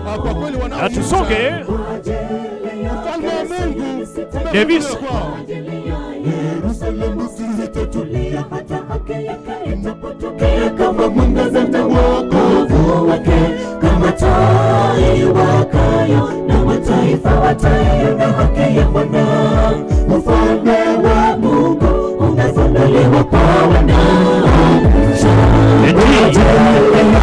Ah, kwa kweli Na wanaomcha tusonge. Ufalme wa Mungu Davis. umefunuliwa kwao. Yerusalemu sitatulia hata haki yake itapotokea kama mwangaza na wokovu wake, kama taa iwakayo, na mataifa wataiona haki ya Bwana. Ufalme wa Mungu umefunuliwa kwa wanaomcha. Eti. Yake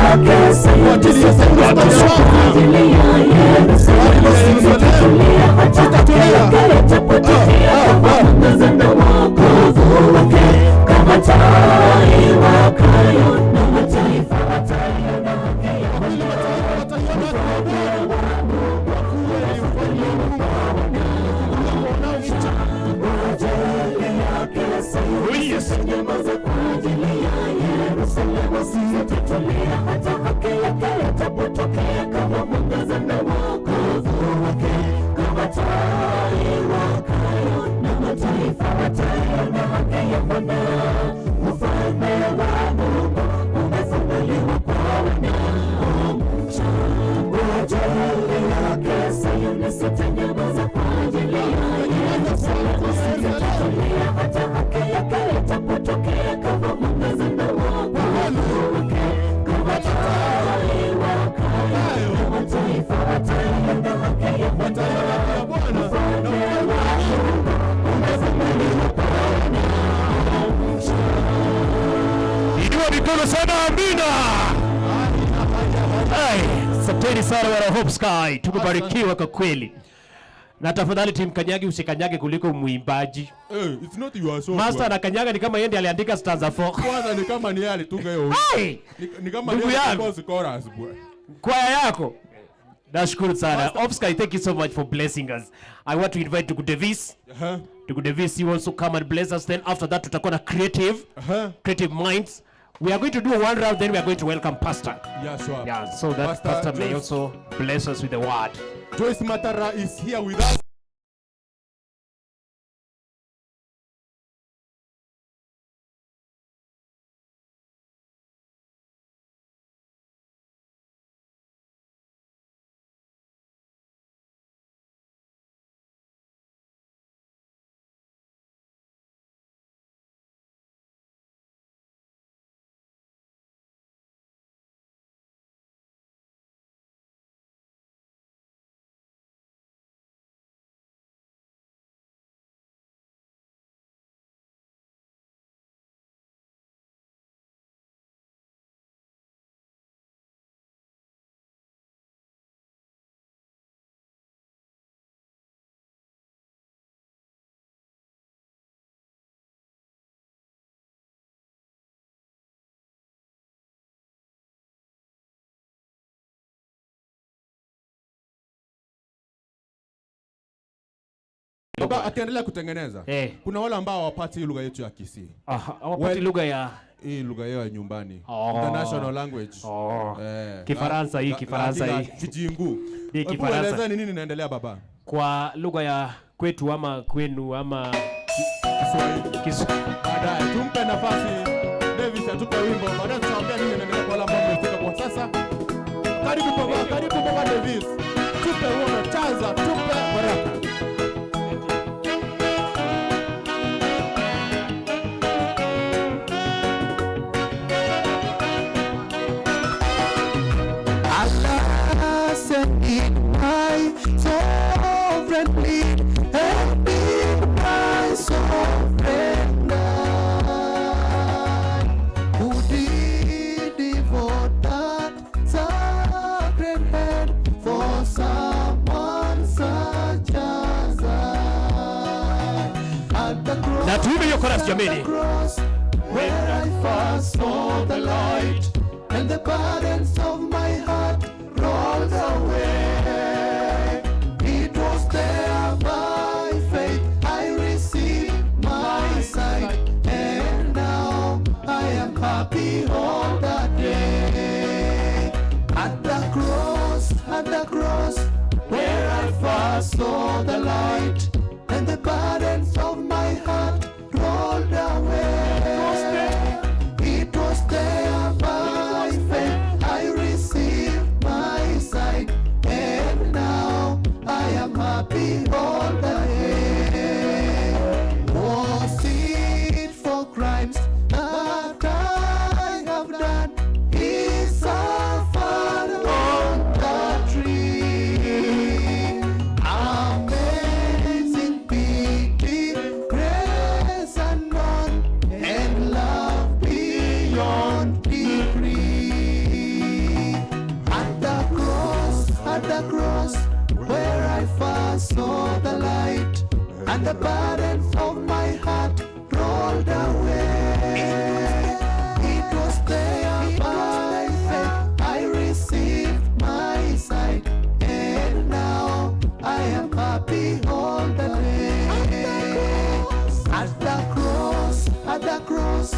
Kwa ajili ya Sayuni sitanyamaza. ajili ya Yerusalemu sitatulia hata haki yake itapotokea kama mwangaza na wokovu wake, kama taa iwakayo, na mataifa wataiona haki ya Kwa kweli mataifa wataiona haki ya Bwana. Kwa kweli ufalme wa Mungu umefunuliwa kwa wanaomcha. Oh, yes. Nyamaza kwa ajili ya Yerusalemu, sitatulia hata haki yake itapotokea kama mwangaza na wokovu wake, kama taa iwakayo, na mataifa wataiona haki ya Bwana. Ufalme wa Mungu umefunuliwa kwa wanaomcha. Kwa ajili yake Sayuni sitanyamaza kwa ajili ya Yerusalemu, sitatulia hata haki yake itapotokea kama mwangaza na wokovu wake, kama taa iwakayo, na mataifa wataiona haki ya Bwana. Wataiona haki ya Bwana na ufalme wa Mungu Inua mikono sana, amina. Ai, Asanteni sana wana Hope Sky, tumebarikiwa kwa kweli. Na tafadhali timu Kanyagi usikanyage kuliko mwimbaji. Eh, it's not your song. Master bwana. anakanyaga ni kama yeye ndiye aliandika stanza 4. Kwanza ni kama ni yeye alitunga hiyo. Hey! Ni, ni kama ni Ndugu yeye yangu. alicompose chorus bwana. Kwaya yako. Nashukuru sana. Hope Sky, thank you so much for blessing us. I want to invite Ndugu Davis. Aha. Ndugu Davis, you also come and bless us. Then after that tutakuwa na creative Aha. creative minds. We are going to do one round, then we are going to welcome Pastor. Yeah, sure. Yeah, so that Pastor Pastor, may Joyce- also bless us with the word. Joyce Matara is here with us. Baba akiendelea kutengeneza. Eh. Kuna wale ambao hawapati hii lugha yetu ya Kisii. Aha, hawapati Well- lugha ya Hii lugha yao ya nyumbani. Oh. International language. Oh. Eh, Kifaransa hii, Kifaransa la- hii. Kijingu. Hii Hebu Kifaransa. elezeni nini inaendelea baba? kwa lugha ya kwetu ama kwenu ama Kiswahili. Kisu. Baadaye tumpe nafasi Davis atupe wimbo. Baadaye tutawaambia nini inaendelea kwa wale ambao wamefika kwa sasa. Karibu baba, karibu baba Davis. Tupe uono chaza, tupe baraka. Allah send it my sovereign lead and be my sovereign guide. Who did devote that sacred head for someone such as I? At the cross, Na tuimbe hiyo chorus at the jameni. cross, where I first saw the light and the burdens of my heart rolled away. It was there by faith I received my sight, and now I am happy all the day. At the cross, at the cross, where I first saw the light, and the burdens of my heart rolled away. It was there by first saw the light, and the burdens of my heart rolled away. It was there by faith I received my sight, and now I am happy all the day. At the cross,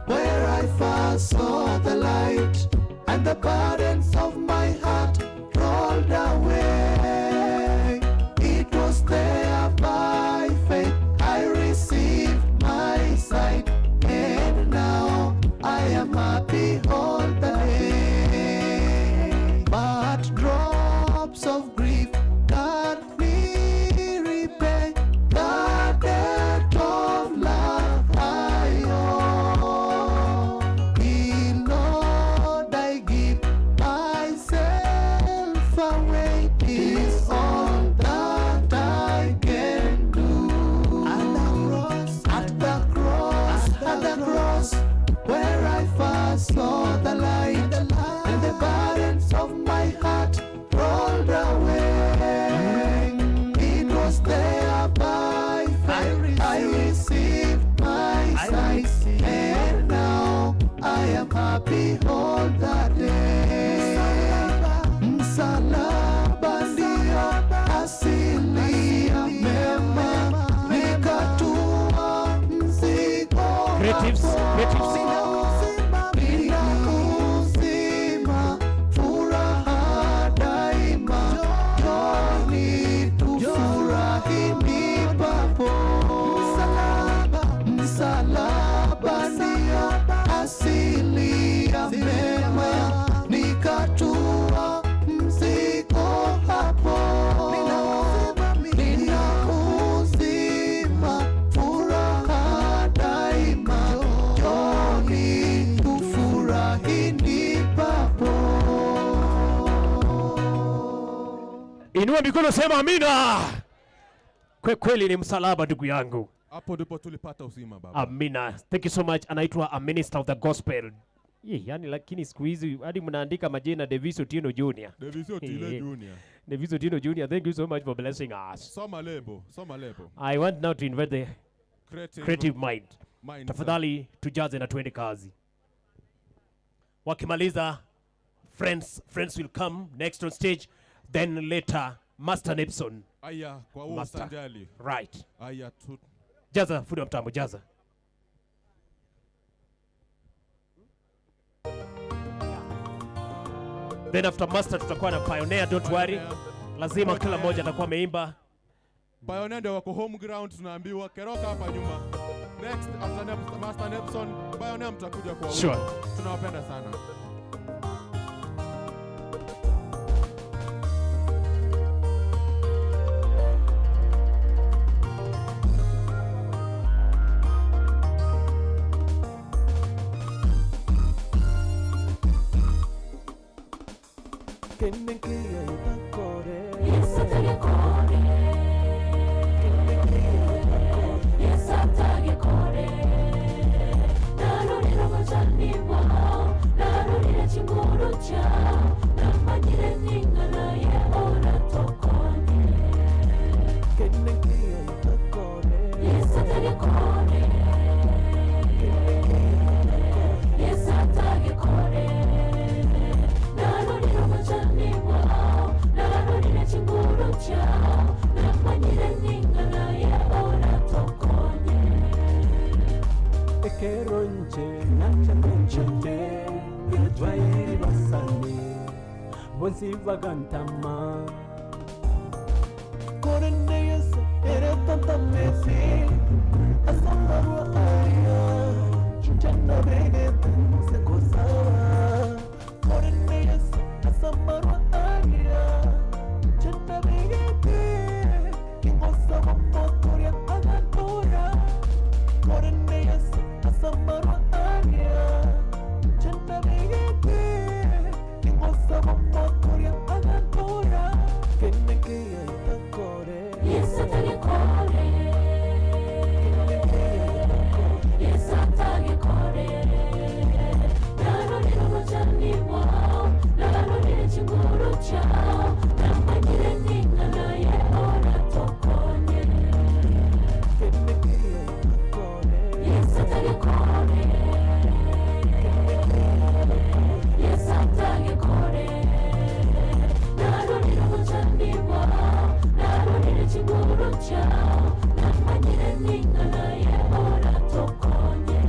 where I first saw the light, and the burdens of my heart rolled away. It was there by faith I received my sight, and now I am happy all the day. But drops of grief can't me repay the debt of love I owe. In Lord, I give myself away. Is all that I can do. At the cross, at the cross, at the cross, where I first saw the light, and the burdens of my heart rolled away. It was there by faith I received my sight, and now I am happy all the day. Msalaba ndio asili ya mema, nikatua mzigo Creatives, wako. creatives. Nina uzima, furaha daima, njoni tufurahini papo. Msalaba ndio asili ya mema, nikatua mzigo hapo. Nina uzima, furaha daima, njoni tufurahini papo. Inua mikono sema amina. Kwe kweli ni msalaba ndugu yangu. Hapo ndipo tulipata uzima baba. Amina. Thank you so much. Anaitwa a minister of the gospel. Ye, yani lakini siku hizi hadi mnaandika majina Davis Otieno Jr. Davis Otile Eh. Junior. Davis Otieno Jr. Thank you so much for blessing us. Soma lebo, soma lebo. I want now to invite the Creative, creative mind. mind. Tafadhali tujaze na tuende kazi. Wakimaliza friends will come next on stage then later Master Nipson. Aya, kwa huo Master. sanjali. Right. Aya tu Jaza fundi wa mtambo jaza. Then after master tutakuwa na pioneer, don't worry. Lazima kila mmoja atakuwa ameimba. Pioneer ndio wako home ground tunaambiwa keroka hapa nyuma. Next after Master Nepson, Pioneer mtakuja kwa Sure. wingi. Tunawapenda sana. Ekeronche nachamenchete Jwairi basane Bonsi vagantama Koreneyes ere tantamesi Asambarua aria Chana begeten sekosawa Koreneyes asambarua aria Chana begeten Kingosa motoria agantora Koreneyes asambarua aria Chana begeten Kingosa motoria agantora. gochao, namanyire ning'a naye oratokonye.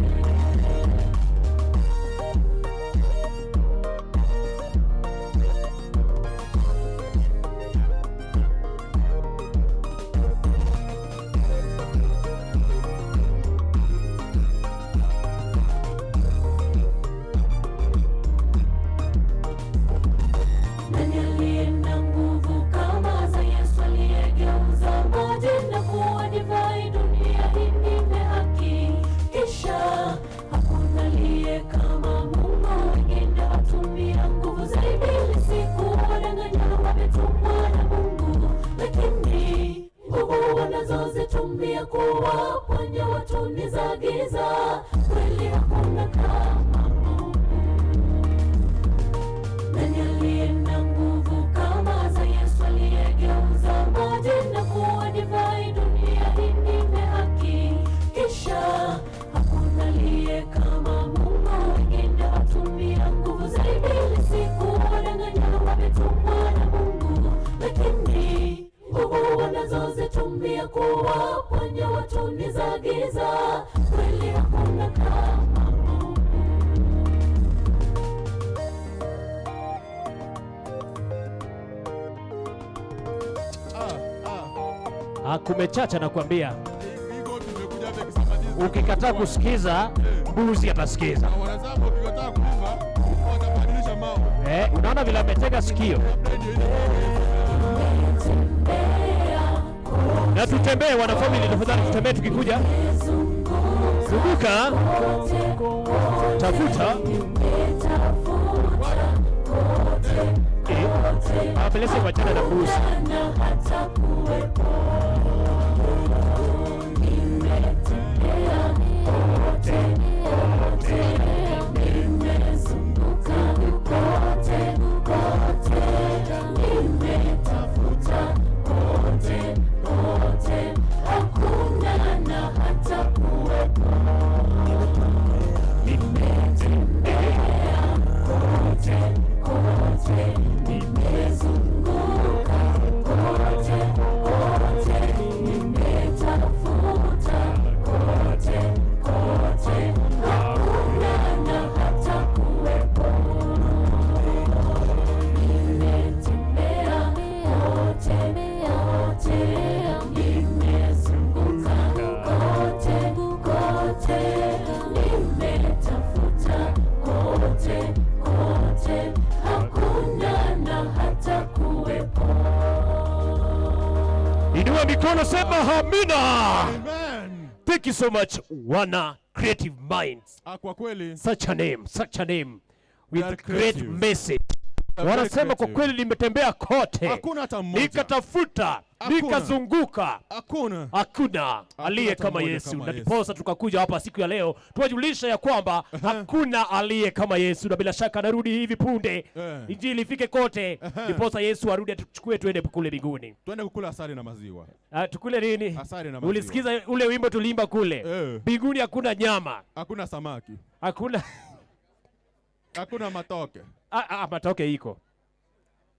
Nani aliye na nguvu kama za Yesu aliyegeuza maji na kuwa divai? Dunia hii nimehakikisha hakuna aliye kama Mungu. Wengine watumia nguvu za ibilisi kuwadanganya, wametumwa na Mungu, lakini nguvu wanazozitumia kuwaponya watu ni za giza. Kweli hakuna kama Mungu. Nani aliye na nguvu kama za Yesu aliyegeuza maji na kuwa divai? Dunia hii nimehakikisha hakuna aliye kama Mungu. Wengine watumia nguvu za ibilisi kuwadanganya, wametumwa na Mungu, lakini nguvu wanazozitumia kuwaponya watu ni za giza. Kweli hakuna kama Mungu. Ah, kumechacha nakwambia. Hii goti imekuja hapa ikisema Ukikataa kusikiza, mbuzi atasikiza. Na wanasema ukikataa kuimba watabadilisha mawe. Eh, unaona vile ametega sikio. Labda ndio ile Na tutembee wana family, tafadhali tutembee tukikuja. Zunguka, tafuta. Eh, apelese wachana na mbuzi. Nimetafuta kote kote, hakuna na hata kuwepo. Inua mikono, sema amina. Amen. Thank you so much, wana Creative Minds. Ah, kwa kweli Such a name, such a name They with are great creative. message. They are very Wanasema kwa creative. kweli nimetembea kote, Hakuna hata mmoja. nikatafuta, Hakuna. nikazunguka, Hakuna. hakuna aliye hata kama mmoja Yesu. kama Na Yesu. ndiposa tukakuja hapa siku ya leo tuwajulisha ya kwamba hakuna aliye kama Yesu, na bila shaka anarudi hivi punde, Eh. injili ifike kote, ndiposa Yesu arudi atuchukue tuende kule mbinguni. Twende kukula asali na maziwa. Ah, tukule nini? Asali na maziwa. Ulisikiza ule wimbo tuliimba kule, Eh. mbinguni hakuna nyama, Hakuna samaki. hakuna Hakuna matoke. ah, ah, matoke iko,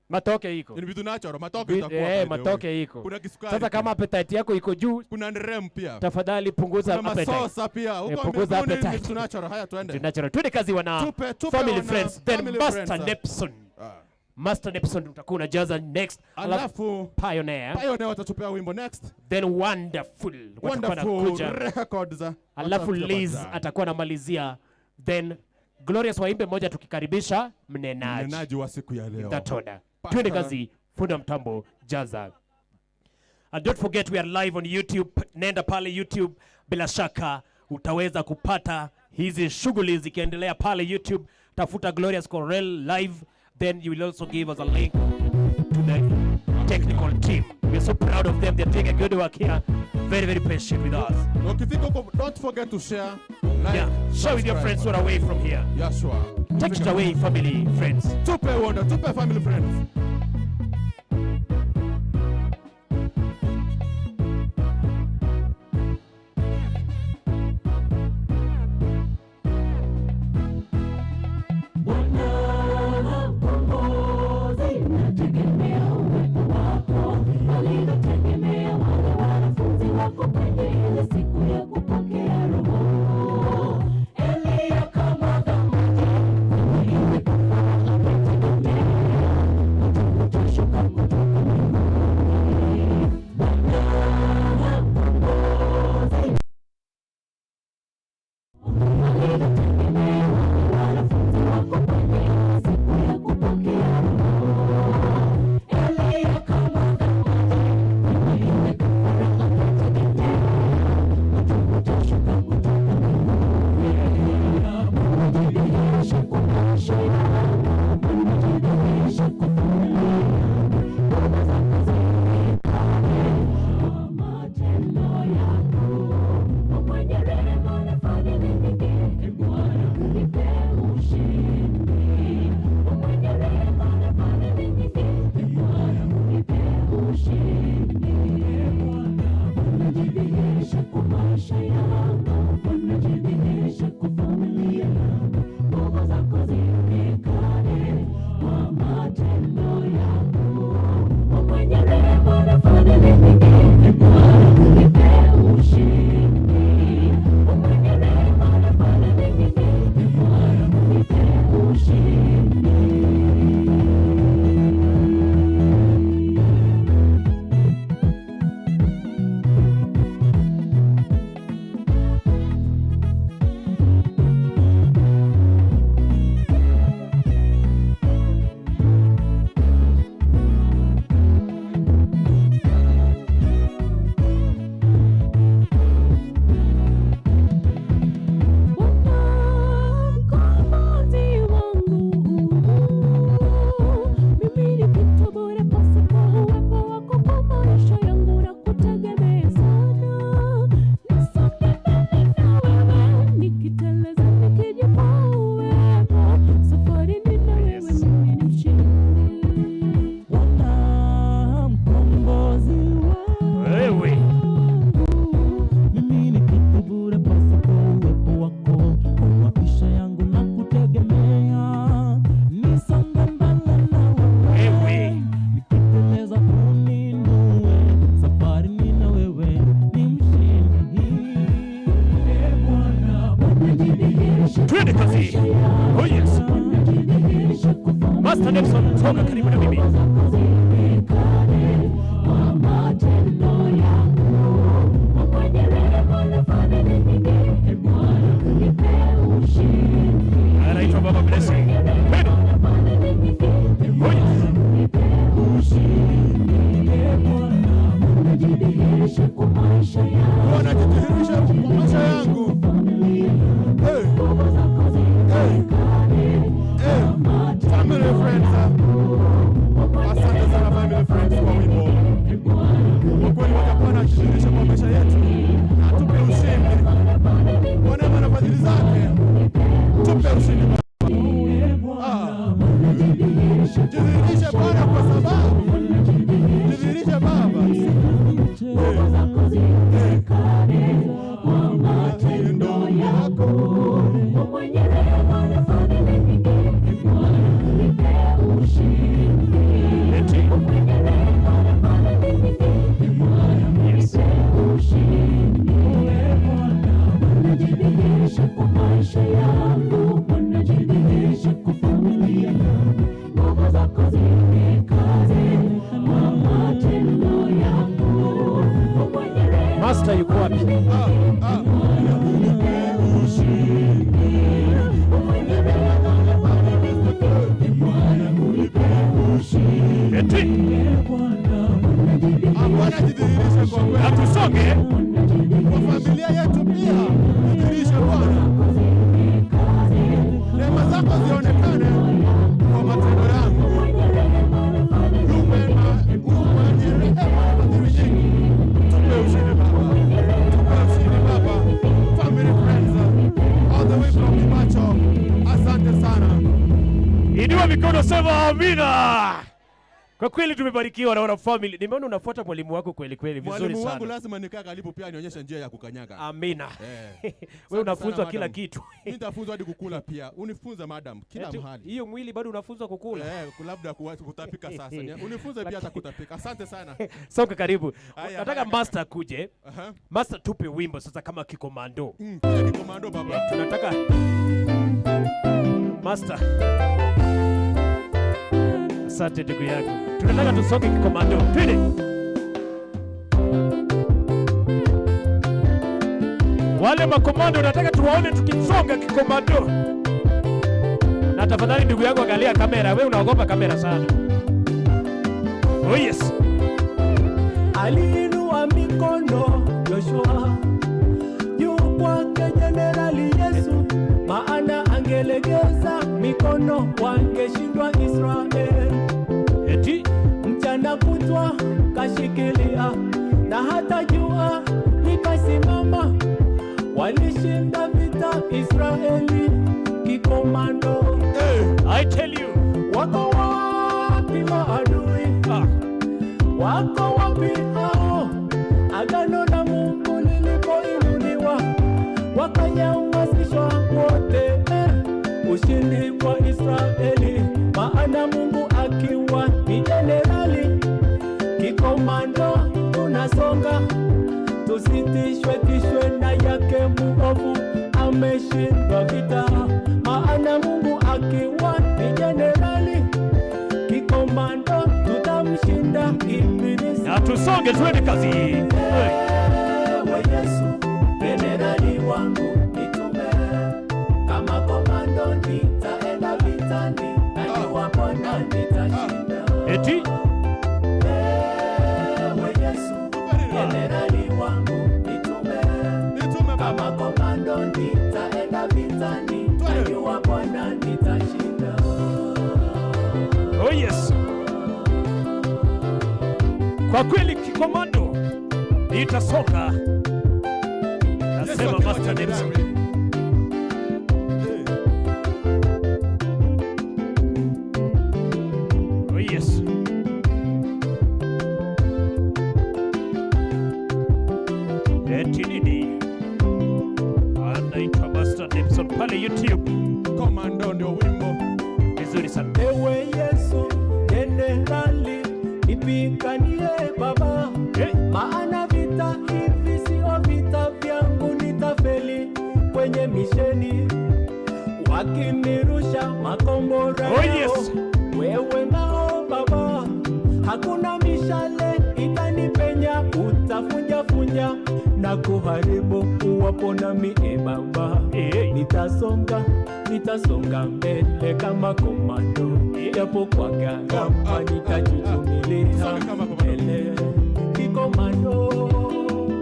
matoke iko Ni vitu natural, matoke itakuwa. eh, by the way. matoke iko. Kuna kisukari. Sasa pia. kama appetite yako iko juu, kuna nderem pia. tafadhali punguza Kuna appetite. masosa pia. Huko punguza mbinguni ni appetite. vitu natural. Haya twende. Natural. Twende kazi wana Tupe- tupe family wana friends. Then family Master friends. Nepson. Ah. Master Nepson utakuwa unajaza next. Alafu Pioneer. Pioneer watatupea wimbo next. Then Wonderful watakuwa Wonderful wanakuja. Records. Alafu Watakuja Liz baadaye. atakuwa anamalizia. Then Glorious waimbe moja tukikaribisha mnenaji. Mnenaji wa siku ya leo. Tatona. Pastor. Twende kazi, funda mtambo, jaza. And don't forget we are live on YouTube. Nenda pale YouTube, bila shaka utaweza kupata hizi shughuli zikiendelea pale YouTube. Tafuta Glorious Corel live, then you will also give us a link to the technical team. We are so proud of them. They're doing a good work here. Very, very patient with us. Na Ukifika huko don't forget to share, like, Yeah. Share with your subscribe. friends who are away from here. Yeah, sure. Take it away, family, friends. Tupe wonder, tupe family friends. Bwana Mkombozi, nategemea uwepo wako, walivyotegemea wale Bwana mkombozi Wewe. wangu, mimi ni kitu bure pasipo uwepo wako. Kwa maisha yangu na kutegemea, nisonge mbele na Wewe. wewe, nikiteleza uninue, safari ni na wewe ni mshindi. Ee Bwana, Twende kazi. Oh yes. Master Nelson, songa karibu na mimi. Anaitwa Baba Blessing. Twende. Oh yes. Bwana jidhihirishe kwa maisha yangu. Hey. Hey. Hey. Family friends. Asante sana family friends kwa wimbo. Kwa kweli wacha Bwana ajidhihirishe kwa maisha yetu na atupe ushindi. Kwa neema na fadhili zake tupe ushindi Baba. Ah. Jidhihirishe Bwana kwa sababu jidhihirishe Baba. Matendo yako Eti. Yes. Master yuko wapi? Ah, ah. Eti. Ah, Bwana jidhihirishe kwa Na kweli. tusonge. Kwa familia yetu pia jidhihirishe Bwana. Neema zako zionekane kwa matendo yangu. U mwema, u mwenye rehema na fadhili nyingi. Tupe ushindi Baba. Tupe ushindi Baba. Family friends, all the way from Kimacho. Asante sana. Inua mikono sema amina. Kwa kweli tumebarikiwa na wana family. Nimeona unafuata mwalimu wako kweli kweli vizuri Mwalimu wangu sana. lazima nikae karibu pia nionyeshe njia ya kukanyaga. Amina. Eh. Wewe unafunzwa sana, kila madam. kitu. Mimi nitafunzwa hadi kukula pia. Unifunze madam kila Eti, mahali. Hiyo mwili bado unafunzwa kukula. Eh, labda kutapika sasa. Unifunze pia hata kutapika. Asante sana. Songa karibu. Haya, Nataka haya, master akuje. Aha. Master tupe wimbo sasa kama kikomando. Pia kikomando baba. Tunataka Master. Asante ndugu yangu. Tunataka tusonge kikomando. Twende. Wale makomando nataka tuwaone tukisonga kikomando. Na tafadhali ndugu yangu angalia kamera. Wewe unaogopa kamera sana. Oh yes. Aliinua mikono Joshua juu kwake jenerali Yesu, maana angelegeza mikono wangeshindwa Israeli. Eti Mchana kutwa kashikilia, na hata jua likasimama. Walishinda vita Israeli kikomando. I tell you. Wako wapi maadui? Ah. Wako wapi hao? Agano la Mungu lilipoinuliwa, wakanyamazishwa wote. Eh, ushindi kwa Israeli, maana Mungu akiwa ni jenerali kikomando. Nitamshinda ibilisi. Na tusonge twende kazi. Hey. Ewe Yesu, jenerali wangu nitume, kama komando nitaenda vitani, najua Bwana nitashinda. Eti Ewe Yesu, jenerali wangu nitume, Nitume baba. kama komando nitaenda vitani, najua Bwana nitashinda. Oh yes. Kwa kweli kikomando itasonga. Yesu Nasema akiwa Master Nelson. jenerali. Eh. Oh yes. Eti nini? Anaitwa Master Nelson pale YouTube. Komando ndio wimbo. Vizuri sana. Ewe Yesu, jenerali, nipiganie Baba. Hey. Maana vita hivi sio vita vyangu, nitafeli kwenye misheni wakinirusha makombora Oh, yao. yes. Wewe nao Baba, hakuna mishale itanipenya, utafunjafunja na kuharibu uwapo nami e Baba. Hey. Nitasonga, nitasonga mbele kama komando, japo kwa gharama nitachuchumilia Songa kama komando. mbele kikomando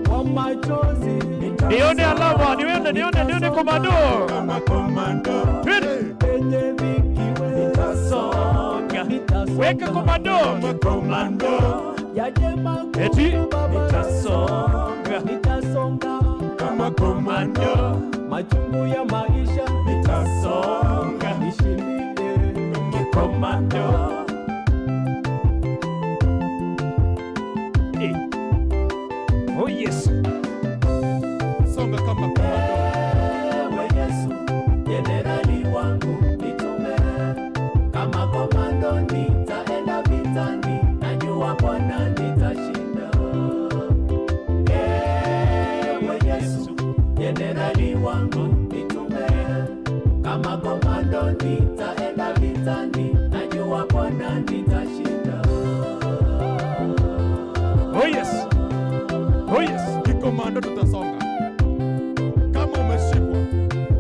kwa machozi Nione alama, nione, nione, nione komando. Kama komando. Twende. Eh. penye vikiwe Nitasonga. nitasonga. Weka komando. Kama komando. Yaje magumu Eti baba, nitasonga. nitasonga Kama komando. machungu ya maisha Nitasonga. nishindie Komando. Hey. Oh yes. Songa kama komando. Ewe Yesu, jenerali wangu nitume, kama komando nitaenda vitani, najua Bwana nitashinda. Ewe Yesu, jenerali wangu nitume, kama komando nitaenda vitani, najua Bwana nitashinda. Oh yes. Oh yes. Kikomando tutasonga. Kama umeshikwa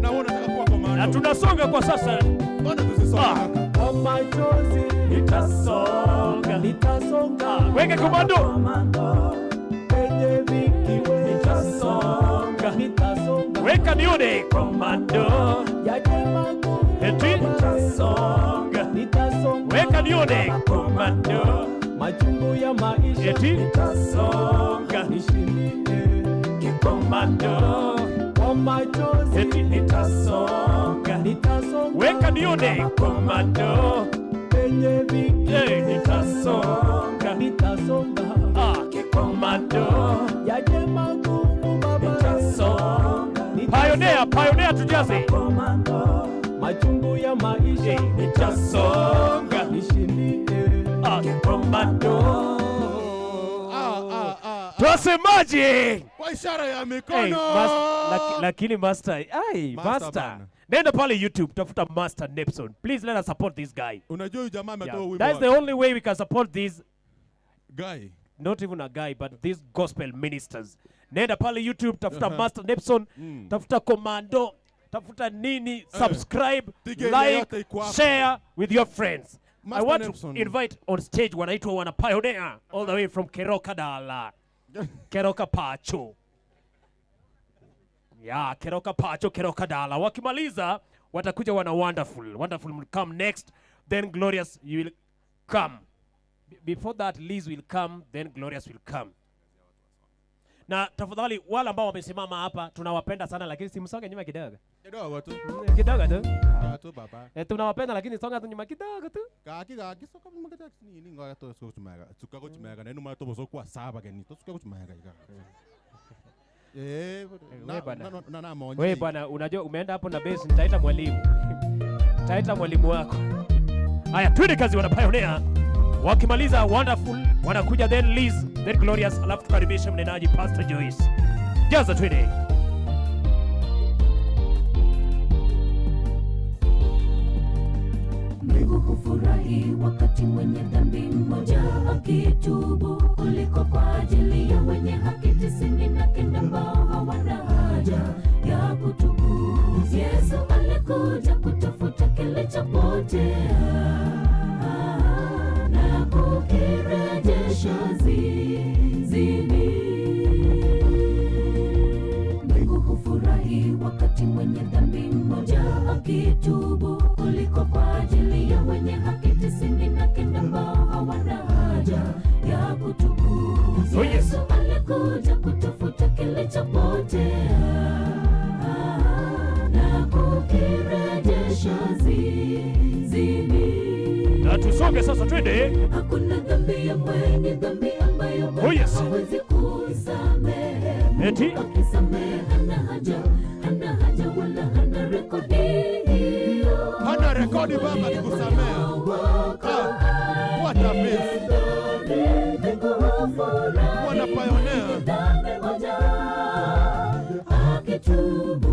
na wewe unataka kuwa Na komando. tunasonga kwa sasa. Bado tusisonge Ah. kaka. Kwa machozi Nitasonga. nitasonga, Weke komando. komando penye vikiwe Nitasonga. nitasonga Weka nione komando. yaje magumu Eti nitasonga. nitasonga Weka nione komando. machungu ya maisha Eti nitasonga. nishindie Komando. kwa machozi Eti nitasonga. nitasonga Weka nione komando. penye vikiwe Hey, nitasonga. nitasonga Ah, kikomando. yaje magumu baba Nitasonga. Pioneer, pioneer tujaze. komando machungu ya maisha Nitasonga. nishindie Ah, kikomando. Ah, ah, ah. Twasemaje? Kwa ishara ya Hey, mikono. lakini master, ai, Master master. bana. Nenda pale YouTube tafuta Master Nepson. Please let us support this guy. Unajua huyu jamaa ametoa Yeah. wimbo. That's the wake. only way we can support these Guy. not even a guy but these gospel ministers. Nenda pale YouTube tafuta Master Nepson, tafuta Commando, tafuta nini, subscribe, Tige ile like, yote iko hapo. share with your friends. I Master want Nepson. to invite on stage wanaitwa wana pioneer all the way from Keroka Dala. Keroka Pacho. Yeah, Keroka Pacho, Keroka Dala. Wakimaliza watakuja wana wonderful. Wonderful will come next, then Glorious you will come. Before that Liz will come, then Glorious will come. Na tafadhali wale ambao wamesimama hapa tunawapenda sana lakini simsonge nyuma kidogo. Kidogo tu. Kidogo tu. Kidogo tu baba. Eh, tunawapenda lakini songa tu nyuma kidogo tu. Gaki gaki soka mugata nini ngoya to soka kuchumega. Tuka kuchumega nenu mara to soka kwa saba geni. To suka kuchumega ika. Eh, we bana. na na na monje. Wewe bwana, unajua umeenda hapo na base, nitaita mwalimu. Nitaita mwalimu wako. Haya, twende kazi, wana pioneer. Wakimaliza wonderful, wanakuja then Liz, then Glorious, alafu tukaribishe mnenaji Pastor Joyce. Jaza twende. Mbingu hufurahi wakati mwenye dhambi mmoja aki akitubu kuliko kwa ajili ya wenye haki 99 ambao hawana haja ya kutubu. Yesu alikuja kutafuta kilichopotea na kukirejesha zizini. Mbingu hufurahi wakati mwenye dhambi mmoja akitubu kuliko kwa ajili ya wenye haki 99 ambao hawana haja ya kutubu. Oh, yes. Yesu alikuja kutafuta kilichopotea na kukirejesha zizini. Na tusonge sasa, twende. Hakuna dhambi ya mwenye dhambi ambayo Oh, Bwana yes. hawezi kuisamehe. Eti? Mungu akisamehe hana haja, hana haja wala hana rekodi hiyo. Hana rekodi baba akikusamea. Ah, what a miss. Mbingu hufurahi Wana pioneer. mwenye dhambi moja akitubu.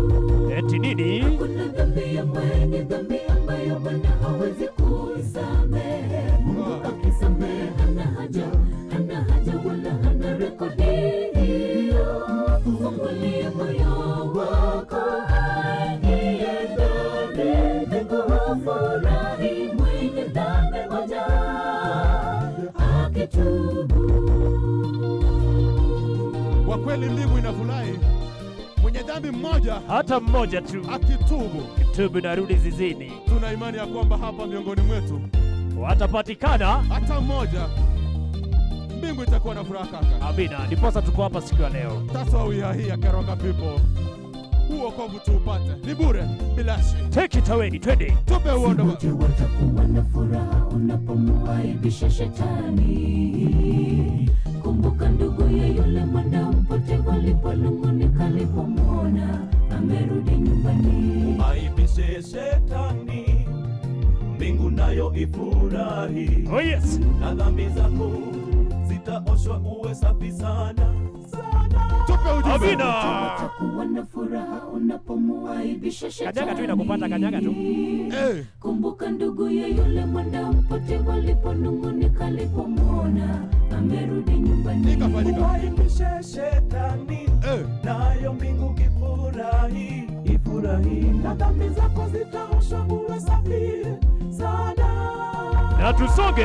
Eti nini? Hakuna dhambi ya mwenye dhambi ambayo Bwana hawezi kuisamehe. Mungu akisamehe hana haja, hana haja wala hana rekodi hiyo. Fungulie moyo wako aingie ndani. Mbingu hufurahi mwenye dhambi moja akitubu. Kwa kweli mbingu inafurahi mwenye dhambi mmoja Hata mmoja tu akitubu. tubu na rudi zizini, Tuna imani ya kwamba hapa miongoni mwetu watapatikana. hata mmoja, mbingu itakuwa na furaha kaka. Amina. Ndiposa tuko hapa siku ya leo. That's why we are here, Keroka people. Huu wokovu tuupate, ni bure, bilashi. Take it away, twende. Tupe uondo Wote watakuwa na furaha unapomuaibisha shetani. Kumbuka ndugu ya yule mwana mpotevu aliponung'unika alipomwona amerudi nyumbani. Aibishe shetani, mbingu nayo ifurahi, Oh yes. na dhambi zako zitaoshwa uwe safi sana sana. Tupe ujumbe. Amina. Watakuwa na furaha unapomuaibisha shetani. Kanyaga tu inakupata, kanyaga tu. Eh, Kumbuka ndugu ya yule mwana mpotevu aliponung'unika alipomwona amerudi nyumbani. ikafanyika. Aibishe shetani, Eh, nayo mbingu ifurahi, ifurahi, na dhambi zako zitaoshwa uwe safi sana. Na tusonge.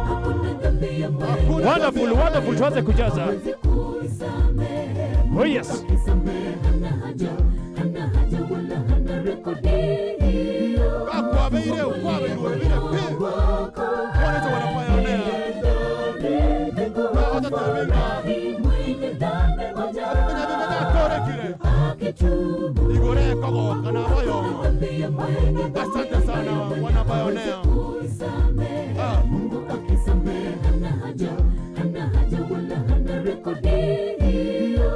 Hakuna dhambi ya mwenye Hakuna Wonderful, wonderful, tuanze kujaza. hawezi kuisamehe. Oh yes. Akisamehe hana haja, hana haja wala hana rekodi hiyo. kakwabeire ukwabeirwe bire pi. Wanacho wanapayonea. Mbingu Otatabinga. hufurahi mwenye dhambi moja Kire. akitubu. Igore kogoka na moyo. Dhambi ya mwenye dhambi Asante sana wana payonea. kuisamehe. Ah. Mungu akisamehe hana haja, hana haja wala hana rekodi hiyo.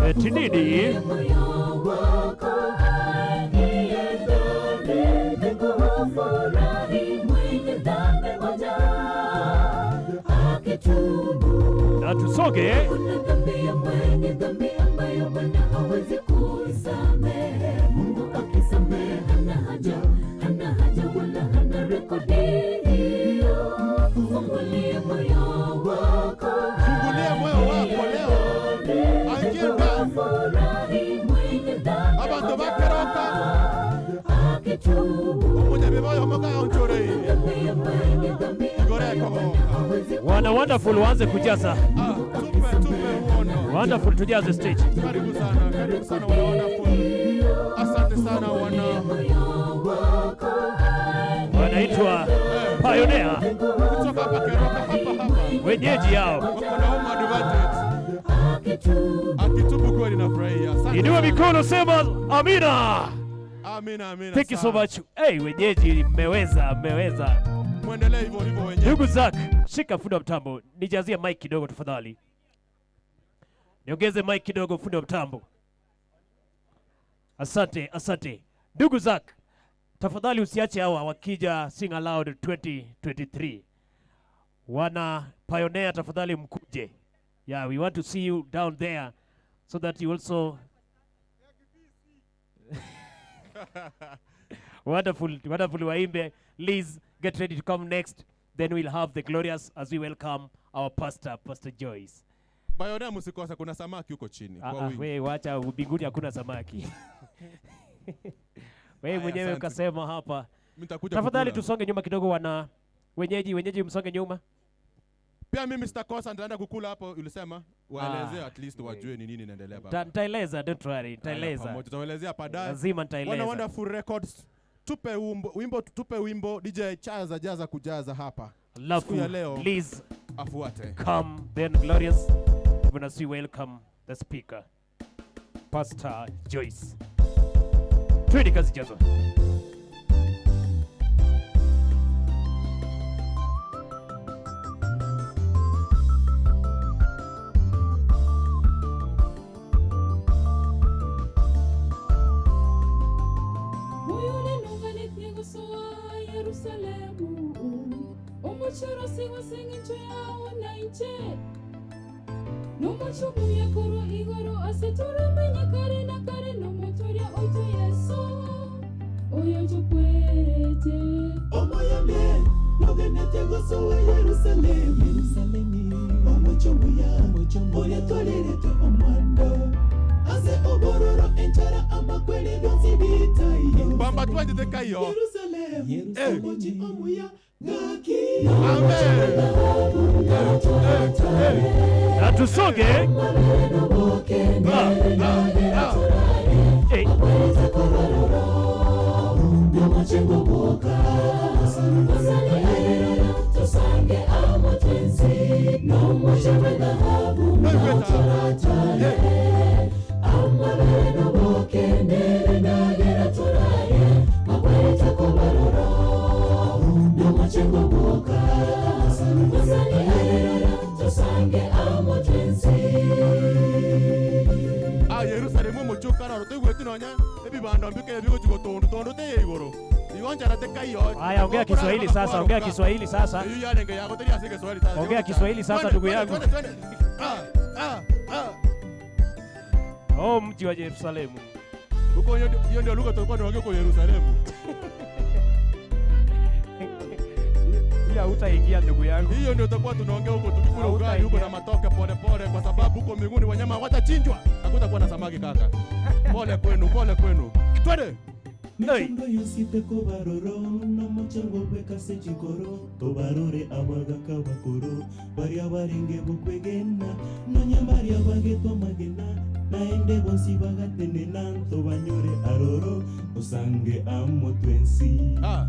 Eti nini? Moyo wako aingie ndani, mbingu hufurahi mwenye dhambi moja akitubu. Na tusonge. Kuna dhambi ya mwenye dhambi ambayo Bwana hawezi kuisamehe. Mungu akisamehe hana haja, hana haja wala hana rekodi hiyo. Fungulie moyo wako Fungulia moyo wako leo. Aingie ndani. furahi mwenye dhambi Abantu bakeroka. akitubu. Omunyabibayo mugaonchorei. Dhambi ya mwenye dhambi Igore ambayo Bwana kogoka. hawezi Wana wonderful waanze kujaza. Ah, tupe tupe uondo. Wonderful, tujaze stage. Karibu sana, karibu sana wana wonderful. Asante sana wana Wanaitwa Pioneer, kutoka hapa Keroka hapa hapa. wenyeji yao. Wako na home advantage. Akitubu kweli nafurahia. Asante. Inua sana. mikono, sema amina. Amina, amina. Thank you so sana. much. Hey, wenyeji mmeweza, mmeweza. Muendelee hivyo hivyo wenyewe. Ndugu Zak, shika fundi wa mtambo, nijazie mic kidogo tafadhali. Niongeze mic kidogo, fundi wa mtambo. Asante, asante. Ndugu Zak, tafadhali usiache hawa wakija Sing Aloud 2023. Wana Pioneer, tafadhali mkuje. Yeah, we want to see you down there so that you also Wonderful, wonderful waimbe. Liz, get ready to come next. Then we'll have the glorious as we welcome our pastor, Pastor Joyce. Bayonea msikose, kuna samaki huko chini Ah, kwa ah, wingi. we wacha mbinguni hakuna samaki. Wewe Haya, mwenyewe asante. ukasema hapa. Mimi nitakuja Tafadhali kukula. tusonge nyuma kidogo, wana wenyeji, wenyeji msonge nyuma. Pia mimi sitakosa, nitaenda kukula hapo. Ulisema waelezee Ah, at least wajue ni nini inaendelea Nita- baba. Nitaeleza, don't worry, Haya, nitaeleza. pamoja tutaelezea baadaye. Lazima Wana nitaeleza. Wonderful Records, tupe wimbo, wimbo tupe wimbo DJ chaza jaza kujaza hapa. Alafu Siku ya leo please afuate. come then glorious even as we welcome the speaker Pastor Joyce. Twende kazi jazo. Moyoni nunganitie gosoa Yerusalemu omochoro sigose ng'encho yao na inche nomocho muya korwa igoro ase toramenye kare na kare nomotoria oito Yesu oyo jokwerete omoyane nogenete gosoa Yerusalemu omocho muya oria twareretwe omwando ase obororo enchara amakweli byonsi bitaiyo Bamba twende kaiyo. Yerusalemu Eh. omochi omuya ngaki Amen. Na tusonge. Ah, Ah, eh. Ah, Yerusalemu omochukara oro toigweti nonya ebibando mbikere bigochi gotondu tondu teye igoro igo nchara tekaiyo. Haya, ongea Kiswahili sasa, ongea Kiswahili sasa. Iyo yarenge yako teri ase Kiswahili sasa. Ongea Kiswahili sasa, Twende, ndugu twende, yangu. twende, twende. Ah, ah, ah. Oh, mji wa Yerusalemu. Huko hiyo ndio- hiyo ndio lugha tulikuwa tunaongea huko Yerusalemu. Ila hutaingia ndugu yangu. Hiyo ndio tutakuwa tunaongea huko tukikula ugali huko na matoke pole pole, kwa sababu huko mbinguni wanyama watachinjwa. Hakutakuwa na samaki kaka. Pole kwenu, pole kwenu. Twende. Michango yonsi tekobaroro nomochango bwekase chikoro tobarore abagaka bakoro baria barenge bokwegena nonya baria bagetwa magena naende bonsi bagatenena tobanyore aroro osange amo twensi Ah,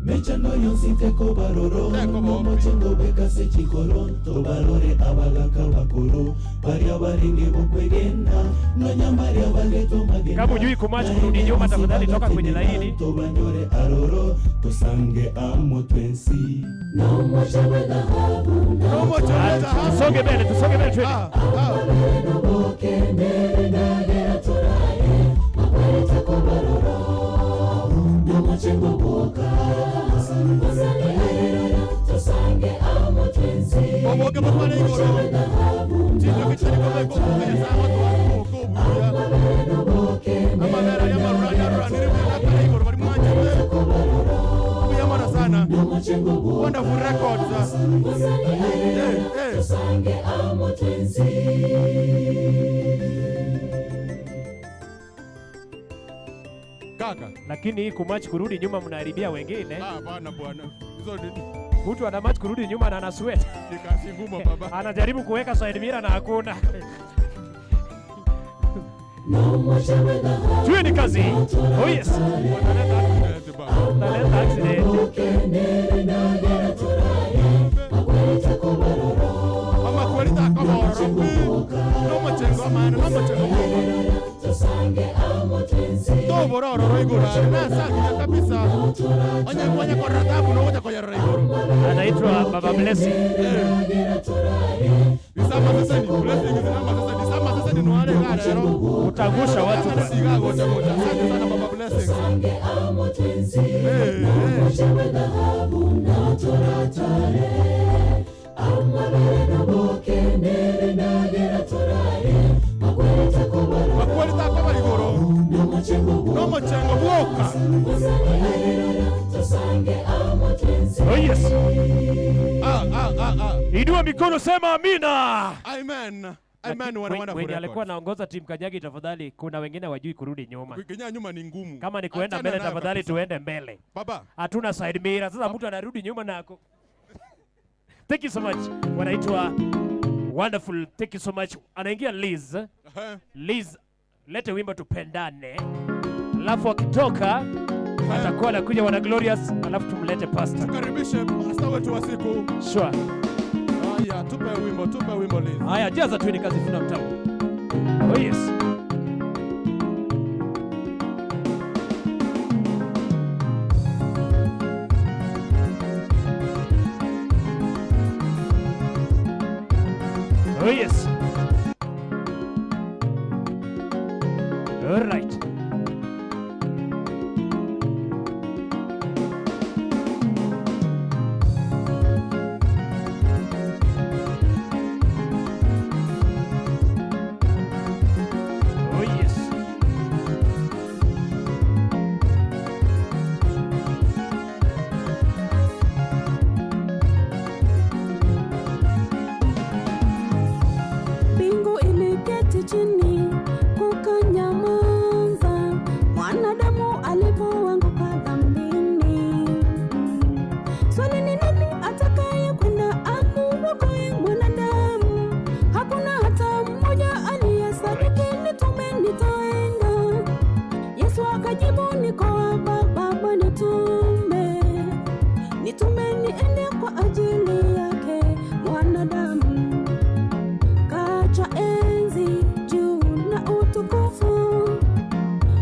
mechando yonsi tekobaroro Tekobo. nomochango bwekase chikoro tobarore abagaka bakoro baria barenge bokwegena nonya baria bagetwa magena Kama hujui kumachi kurudi nyuma, tafadhali toka kwenye laini. tobanyore aroro tosange amo twensi Nomo Ah, Tusonge mbele, tusonge mbele twende. Ah, ah. Oboke bokwana igoro. Chinjo kichari kome kome ya sawa tu wako buya. Amabera ya marurani arurani ribu na kare igoro bari mwanje. Buya mara sana. Wonderful records. Eh, eh. Kaka. Lakini hii kumachi kurudi nyuma mnaharibia wengine. Ah, hapana bwana. Hizo ni Mtu ana match kurudi nyuma na ana sweat. ni kazi ngumu baba. Anajaribu kuweka side mirror na hakuna. Twende kazi. Oh yes. Wataleta accident baba. Taleta accident. Ama kweli takaboro pi. No machengo mana, no machengo baba. Toboro ororo igoro are na sanginya kabisa. Onye onye korora tabu no gocha koyerora igoro. Anaitwa Baba Blessing. Isama sasa ni blessing zinama sasa ni sama sasa ni nwale garero. Utangusha watu Kama bwana. siga gocha gocha. Asante sana baba blessing. Eh, eh. Makweli takoba igoro. No machengo bwoka. Oh yes. Inua mikono sema amina. Amen. Amen. Wana wonderful Wenye alikuwa record. anaongoza timu Kanyagi, tafadhali, kuna wengine wajui kurudi nyuma. Kenya nyuma ni ngumu. Kama ni kuenda Achana mbele, nayo tafadhali kabisa. tuende mbele. Baba. Hatuna side mirror. Sasa mtu anarudi nyuma na ako. Thank you so much. Wanaitwa wonderful. Thank you so much. Anaingia Liz. Liz, lete wimbo tupendane. Alafu akitoka atakuwa anakuja wana Glorious, alafu tumlete pastor. Tukaribishe pastor wetu wa siku. Sure. Haya, tupe wimbo, tupe wimbo Liz. Haya, jaza tu ni kazi funa mtamu. Oh yes. Oh yes. All right. Oh yes. Mbingu iliketi chini kukanyamaza, mwanadamu alipoanguka dhambini. Swali ni nani atakaye kwenda amuokoe mwanadamu? Hakuna hata mmoja aliyesadiki, nitume nitaenda. Yesu akajibu, niko hapa Baba, nitume, nitume niende kwa ajili yake mwanadamu kacha enzi juu na utukufu,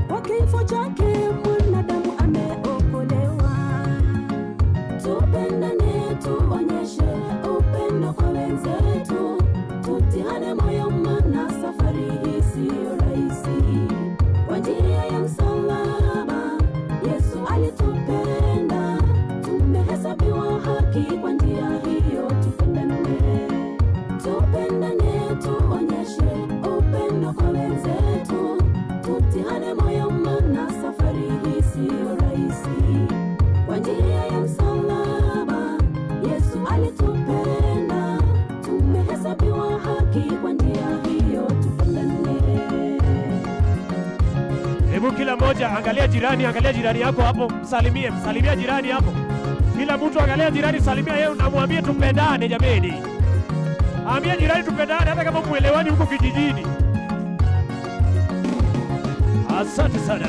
kwa kifo chake mwanadamu ameokolewa. Tupendane, tuonyeshe upendo kwa wenzetu, tutihane moyo, maana safari hii siyo rahisi. Kwa njia ya msalaba Yesu alitupenda, tumehesabiwa haki kwa njia hiyo, tupendane. Tupendane, tuonyeshe upendo kwa wenzetu, tutihane moyo, maana safari hii siyo rahisi. Kwa njia ya msalaba Yesu alitupenda, tumehesabiwa haki kwa njia hiyo, tupendane. Hebu kila mmoja angalia jirani, angalia jirani yako hapo, msalimie, msalimia jirani hapo. Kila mtu angalia jirani, salimia yeye, unamwambia tupendane jameni. Ambia jirani tupendane, hata kama muelewani huko kijijini. Asante sana.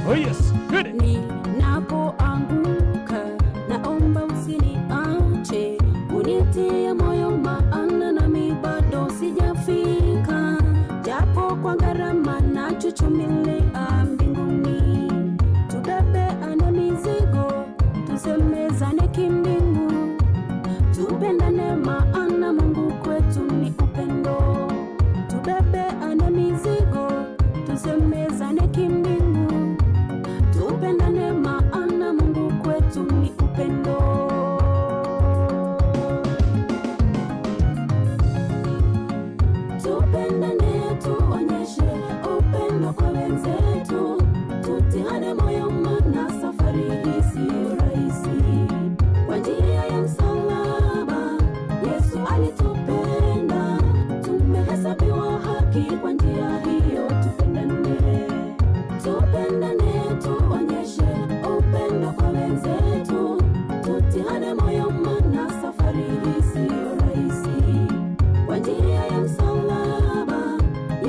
Oh yes, good. Ninapoanguka naomba usiniache, unitie moyo, maana nami bado sijafika, japo kwa gharama nachuchumilia mbinguni. Tubebeane mizigo, tusemezane kimbingu, tupendane, maana Mungu kwetu ni upendo. Tubebeane mizigo, tusemezane kimbingu, tupendane maana Mungu kwetu ni upendo. Tupendane, tuonyeshe upendo kwa wenzetu, tutihane moyo, maana safari hii siyo rahisi. Kwa njia ya msalaba Yesu alitupenda, tumehesabiwa haki kwa njia hiyo, tupendane. Tupendane, tuonyeshe upendo kwa wenzetu, tutihane moyo, maana safari hii siyo rahisi. Kwa njia ya msalaba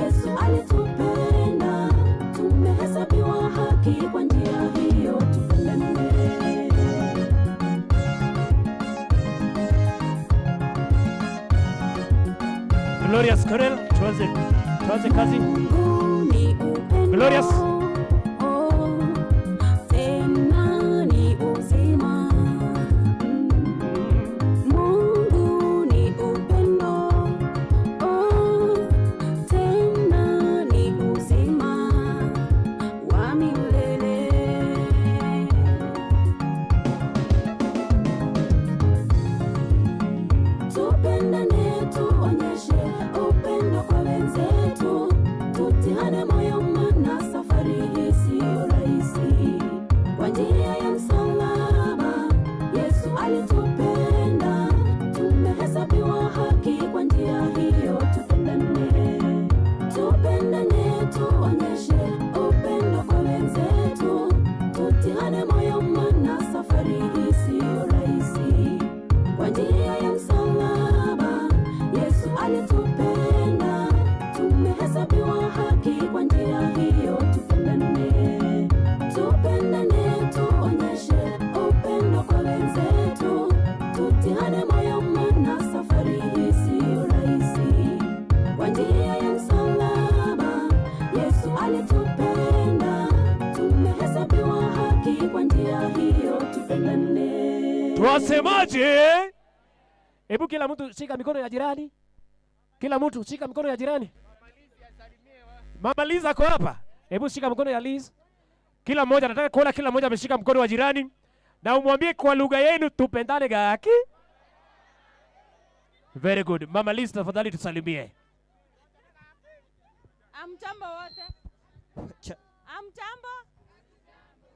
Yesu alitupenda, tumehesabiwa haki kwa njia hiyo, tupendane. Glorious Corel, tuanze tuanze kazi. Mungu ni upendo. Glorious. Oh, tena ni uzima. Mungu ni upendo. Oh, tena ni uzima wa milele. Tupendane, tuonyeshe upendo kwa wenzetu, tutihane moyo, maana safari hii siyo rahisi. Kwa njia ya msalaba Yesu alitupenda, tumehesabiwa Mnasemaje? Hebu kila mtu shika mikono ya jirani. Kila mtu shika mikono ya jirani. Mama Liz ako hapa. Hebu shika mkono ya Liz. Kila mmoja nataka kuona kila mmoja ameshika mkono wa jirani na umwambie kwa lugha yenu tupendane gaki. Very good. Mama Liz tafadhali tusalimie. Amjambo wote. Amjambo.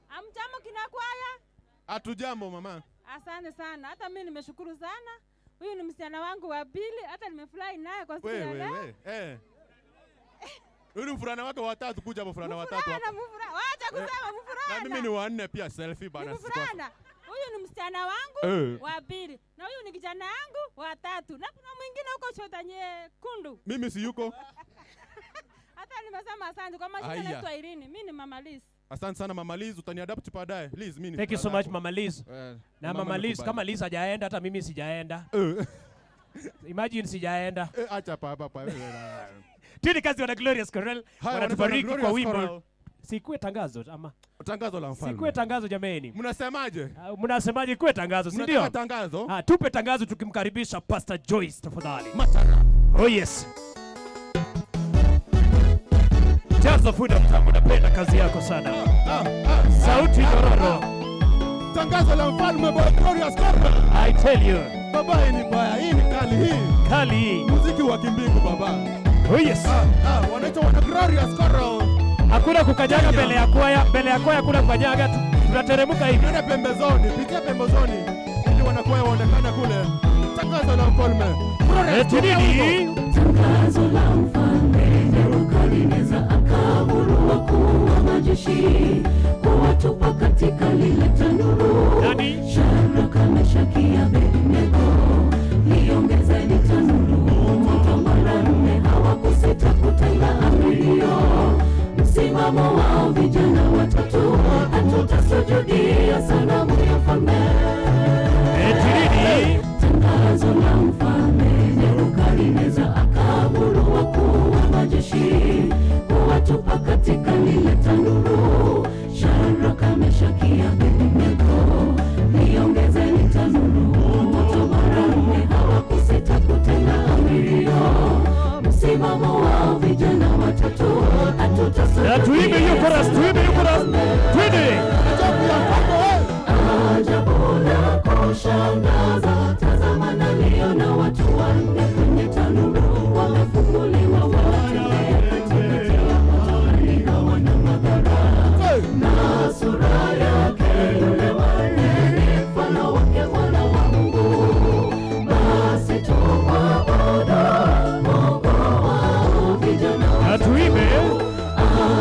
Amjambo kina kwaya. Hatujambo mama. Asante sana. Hata mimi nimeshukuru sana. Huyu ni msichana wangu wa pili, hata nimefurahi naye kwa siku We, ya we, leo. we. Eh. Huyu ni mfulana wake watatu kuja hapo mfulana watatu Mfulana, hapa. mfulana. Wacha kusema Na mfulana. mimi ni wanne pia selfie Ni bana. sisi mfulana. Huyu ni msichana wangu Eh. wa pili na huyu ni kijana wangu wa tatu na kuna mwingine huko shota nyekundu. Mimi si yuko. Hata nimesema asante kwa majina Aya. naitwa Irene. Mimi ni Mama Liz. Asante sana Mama Liz, utaniadapt baadaye. Liz, mimi ni Thank you so mfulana much wako. Mama Liz. Eh, Na Mama Liz, amekubali. kama Liz hajaenda hata mimi sijaenda. Eh, Imagine sijaenda. eh, acha pa pa pa. Tini kazi wana Glorious Chorale Haya, wanatubariki wanaitwa kwa Glorious wimbo. Chorale. Sikuwe tangazo ama Tangazo la mfalme. sikuwe tangazo jameni. Mnasemaje? Ah, Mnasemaje kuwe tangazo, si ndio? Mnataka tangazo? Ah, tupe tangazo tukimkaribisha Pastor Joyce tafadhali. Matara. Oh yes. Jaza fuda mtambo, napenda kazi yako sana. Ah, ah, Sauti nyororo. Tangazo la mfalme boy Glorious Chorale. I tell you, Baba hii ni mbaya, hii ni kali hii. kali hii. Muziki wa kimbingu baba. Oh yes. Ah, ah, wanaitwa wana Glorious Chorale. Hakuna kukanyaga mbele ya kwaya, mbele ya kwaya hakuna kukanyaga, tunateremka hivi. Nenda pembezoni, pitia pembezoni ili wanakwaya waonekane kule. Tangazo la mfalme. Glorious Eti nini? Tangazo la mfalme Nebukadneza akaamuru wakuu wa majeshi kuwatupa katika lile tanuru. Nani? Shadraka, Meshaki, Abednego, liongezeni tanuru moto mara nne. Hawakusita kutenda amri hiyo. Msimamo wao vijana watatu, hatutasujudia sanamu ya mfalme. Eti nini? Tangazo la mfalme Nebukadneza akaamuru wakuu wa majeshi kuwatupa katika lile tanuru. Shadraka, Meshaki, Abednego, liongezeni tanuru moto mara nne. Hawakusita kutenda amri hiyo. Msimamo wao vijana watatu, Na tuimbe hiyo hatutasujudia chorus, tuimbe hiyo chorus. Twende. Ajabu ya mfalme wewe. Ajabu la kushangaza, tazama naliona watu wanne kwenye tanuru, wamefunguliwa wanatembea katikati ya moto, hali hawana madhara. Na sura yake yule wanne ni mfano wake mwana wa Mungu. Basi tumwabudu Mungu wao vijana Na tuimbe.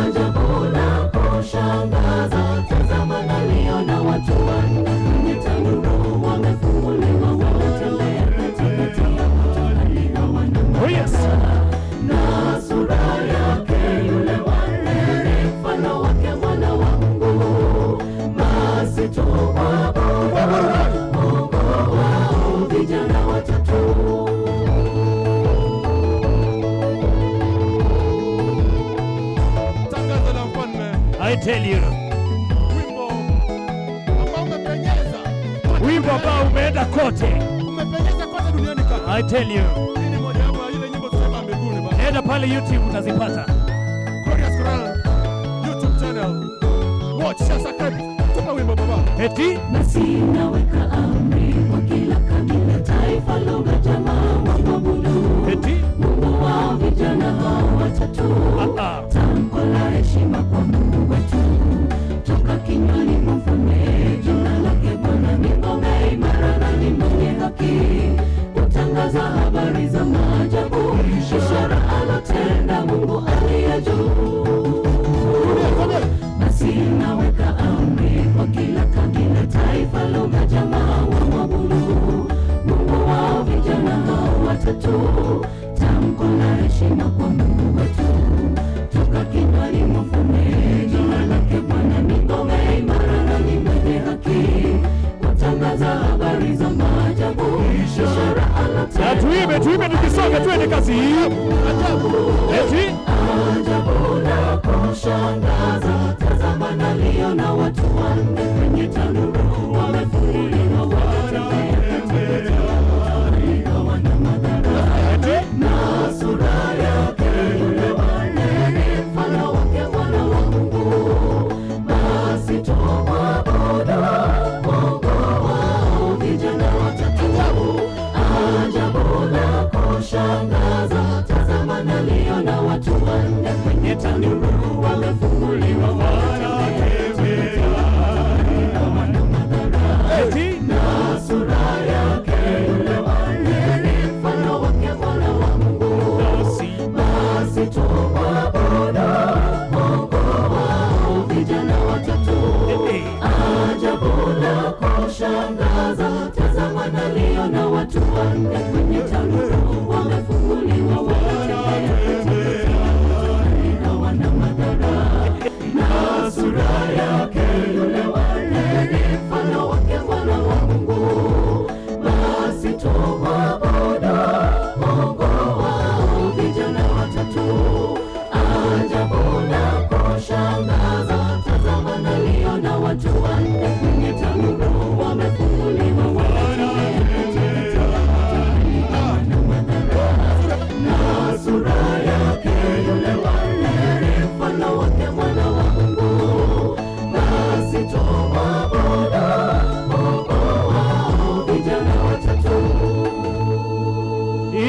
Ajabu la kushangaza, tazama naliona watu wanne kwenye tanuru, wamefunguliwa wanatembea katikati ya moto, hali hawana Oh yes. madhara. Na sura yake yule wanne ni mfano wake mwana wa Mungu. Basi tumwabudu Mungu wao vijana watatu. Tangazo la mfalme. I tell you. Wimbo ambao umepenyeza. Wimbo ambao umeenda kote. Umepenyeza kote duniani kaka. I tell you. Hii ni moja wapo ya ile nyimbo tusema mbinguni baba. Nenda pale YouTube utazipata. Glorious Chorale YouTube channel. Watch, share, subscribe. Tupa wimbo baba. Eti Basi naweka amri kwa kila kabila, taifa, lugha, jamaa wamwabudu eti Mungu wao vijana hao watatu. ah ah. Tamko la heshima kwa Mungu wetu toka kinywani mwa mfalme. Jina lake Bwana ni ngome imara na ni mwenye haki, kutangaza habari za maajabu, ishara alotenda Mungu aliye juu. Basi naweka amri kwa kila kabila, taifa, lugha, jamaa wamwabudu Mungu wao vijana hao watatu. Tamko la heshima kwa Mungu wetu toka kinywani mwa mfalme. Jina lake Bwana ni ngome imara na ni mwenye haki, kutangaza habari za maajabu, ishara Na tuimbe, tuimbe tukisonga twende kazi. Eti Ajabu la kushangaza, tazama naliona watu wanne kwenye tanuru, wamefunguliwa.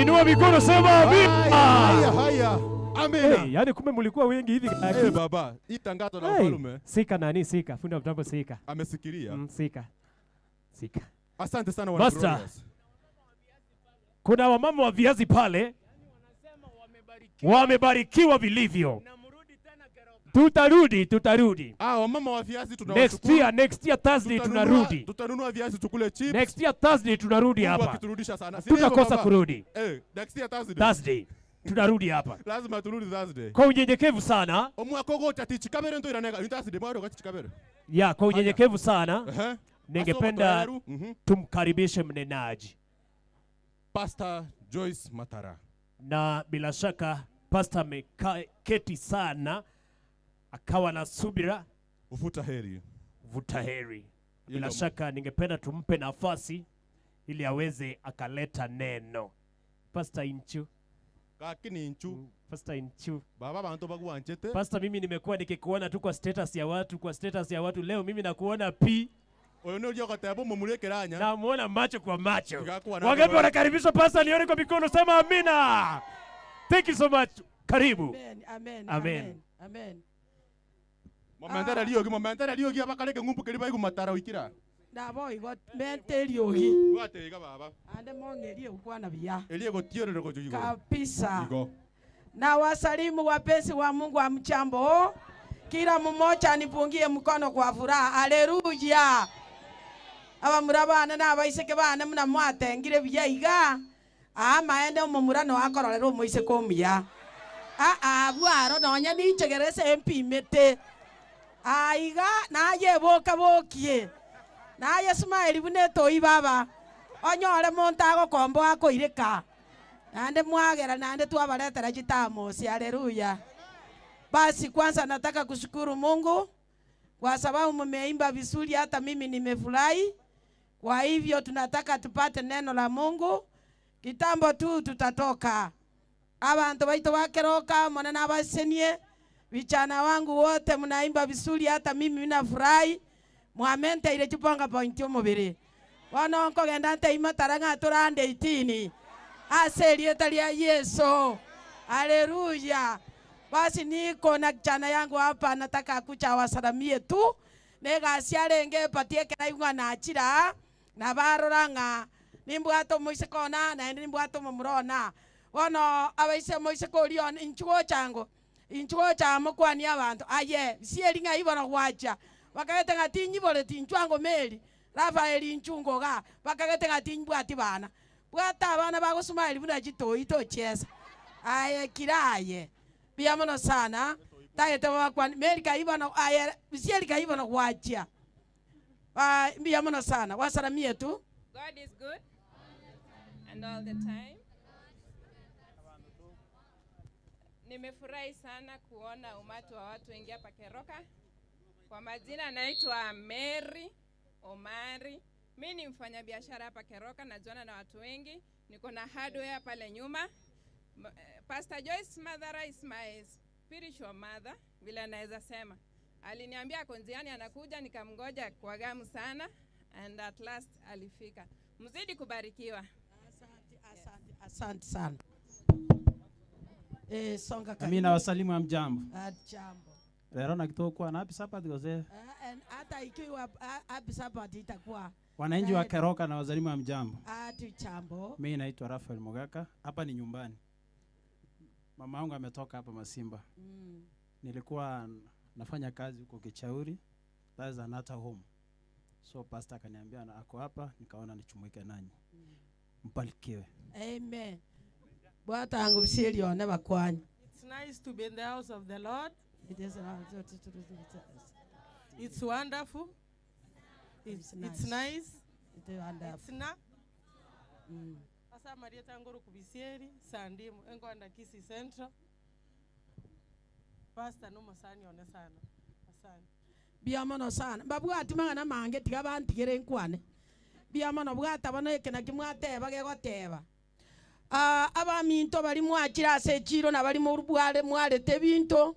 Inua mikono sema amina. Haya, haya. Amina. Hey, yani kumbe mlikuwa wengi hivi. Eh, baba, hii tangazo la Hey, ufalme sika nani sika, fundi wa mtambo sika. amesikilia. Sika. Sika. Asante sana wana Master. Glorious. Kuna wamama wa viazi pale wamebarikiwa vilivyo. Tutarudi, tutarudi. Ah, wamama wa viazi Next tunawashukuru. year, next year Thursday tunarudi. Tutanunua viazi tukule chips. Next year Thursday tunarudi Mungu hapa. akiturudisha sana. Si ndivyo, Tutakosa baba? kurudi. Eh, next year Thursday. Thursday tunarudi hapa. Lazima turudi Thursday. Kwa unyenyekevu sana. Omwaka ogocha tichikabere ndo iranega. Ni Thursday mwaka ogocha tichikabere. Ya, kwa unyenyekevu sana. Ehe. Ningependa Asomo toeru. tumkaribishe mnenaji. Pastor Joyce Matara. Na bila shaka pastor ameketi sana akawa na subira. Uvuta heri. Vuta heri. Bila Ndio. shaka ningependa tumpe nafasi ili aweze akaleta neno. Pastor Inchu. Kakini Inchu. Pastor Inchu. Baba bantu bagwanchete. Pastor, mimi nimekuwa nikikuona tu kwa status ya watu, kwa status ya watu. Leo mimi nakuona pi. Oyo ndio uliokotea mumurekeranya. Namuona macho kwa macho. Nikakuwa na- Wangapi wanakaribishwa pastor? Nione kwa mikono, sema amina. Thank you so much. Karibu. Amen, amen, Amen. amen, amen. Momentera riogi, momentera riogi abakareke ng'umbu keri baigu matara oikira. Nabo igo mente riogi. Gwateiga baba. Ande mong'erie gukwana buya. Erie gotierere gocho igoro. Kabisa. Igo. Na wasalimu wapenzi wa Mungu wa mchambo. Kila mmoja anipungie mkono kwa furaha. Haleluya. Abamura bana na abaiseke bana muna mwatengire buya iga. Amaende omomura no akororera omoiseke omuya. Aa bwaro nonya ninchegerese empimete. Aiga naye boka bokie. Naye smile bune toi baba. Onyore monto agokombo akoireka. Nande mwagera nande twabaretera chitamosi. Haleluya. Basi kwanza nataka kushukuru Mungu kwa sababu mmeimba vizuri, hata mimi nimefurahi. Kwa hivyo tunataka tupate neno la Mungu. Kitambo tu tutatoka. Abantu baito bakeroka mwana nabasenie. Vijana wangu wote mnaimba vizuri, hata mimi ninafurahi. Mwamente ile chipanga point omubiri. Bono nkogenda nteima tarang'a turande itini. Ase rieta ria Yesu. Haleluya. Basi niko na kijana yangu hapa, nataka kucha wasalamie tu. Negasiarenge patie keraigwa na achira na barora ng'a nimbwate omoiseke ona naende nimbwate omomura ona. Bono abaise omoiseke oria one inchuo chango inchuo chamokwania abanto aye sieri ng'ai bono gwacha bakagete ng'a tinyiboreti inchwango Mary Rafael inchungo ga bakagete ng'a timbwati bana bwata abana bagosumari buna chitoi tochesa aye kiraye bia mono sana tagete bakwani Mary kaibano aye sieri kaibano gwacha. Ah, mbia mono sana wasalamie tu. God is good and all the time. Nimefurahi sana kuona umati wa watu wengi hapa Keroka. Kwa majina naitwa Mary Omari Mi ni mfanyabiashara hapa Keroka, najuana na watu wengi, niko na hardware pale nyuma. Pastor Joyce Mathara is my spiritual mother, vile naweza sema. Aliniambia ako njiani anakuja, nikamgoja kwa gamu sana and at last alifika. Mzidi kubarikiwa. Asante, asante sana. Songa karibu. Mimi nawasalimu hamjambo. Jambo. Lero nakitokwa na happy Sabbath gose. And hata ikiwa happy Sabbath itakuwa Wananchi wa Keroka na wasalimu hamjambo. Ati jambo. Mimi naitwa Rafael Mogaka, hapa ni nyumbani. Mama yangu ametoka hapa Masimba. Nilikuwa nafanya kazi huko Kichauri, that is another home. So pastor akaniambia na ako hapa, nikaona nichumuike nanyi. Mbarikiwe. Amen. Bwatangu bisielione bakwanya. It's nice to be in the house of the Lord. It is It's wonderful. It's, It's it's nice. nice. It is wonderful. It's na. Asa Maria Tangoro kubisieri sandimu engwanda Kisii Central. Pastor numo sani one sana. Asante. Bia mono sana babwati mang'ana mange tiga bantigere nkwane bia mono bwata bono eke naki mwateba gegoteba. Ah, abaminto bari mwachire ase echiro na bari morubware mwarete binto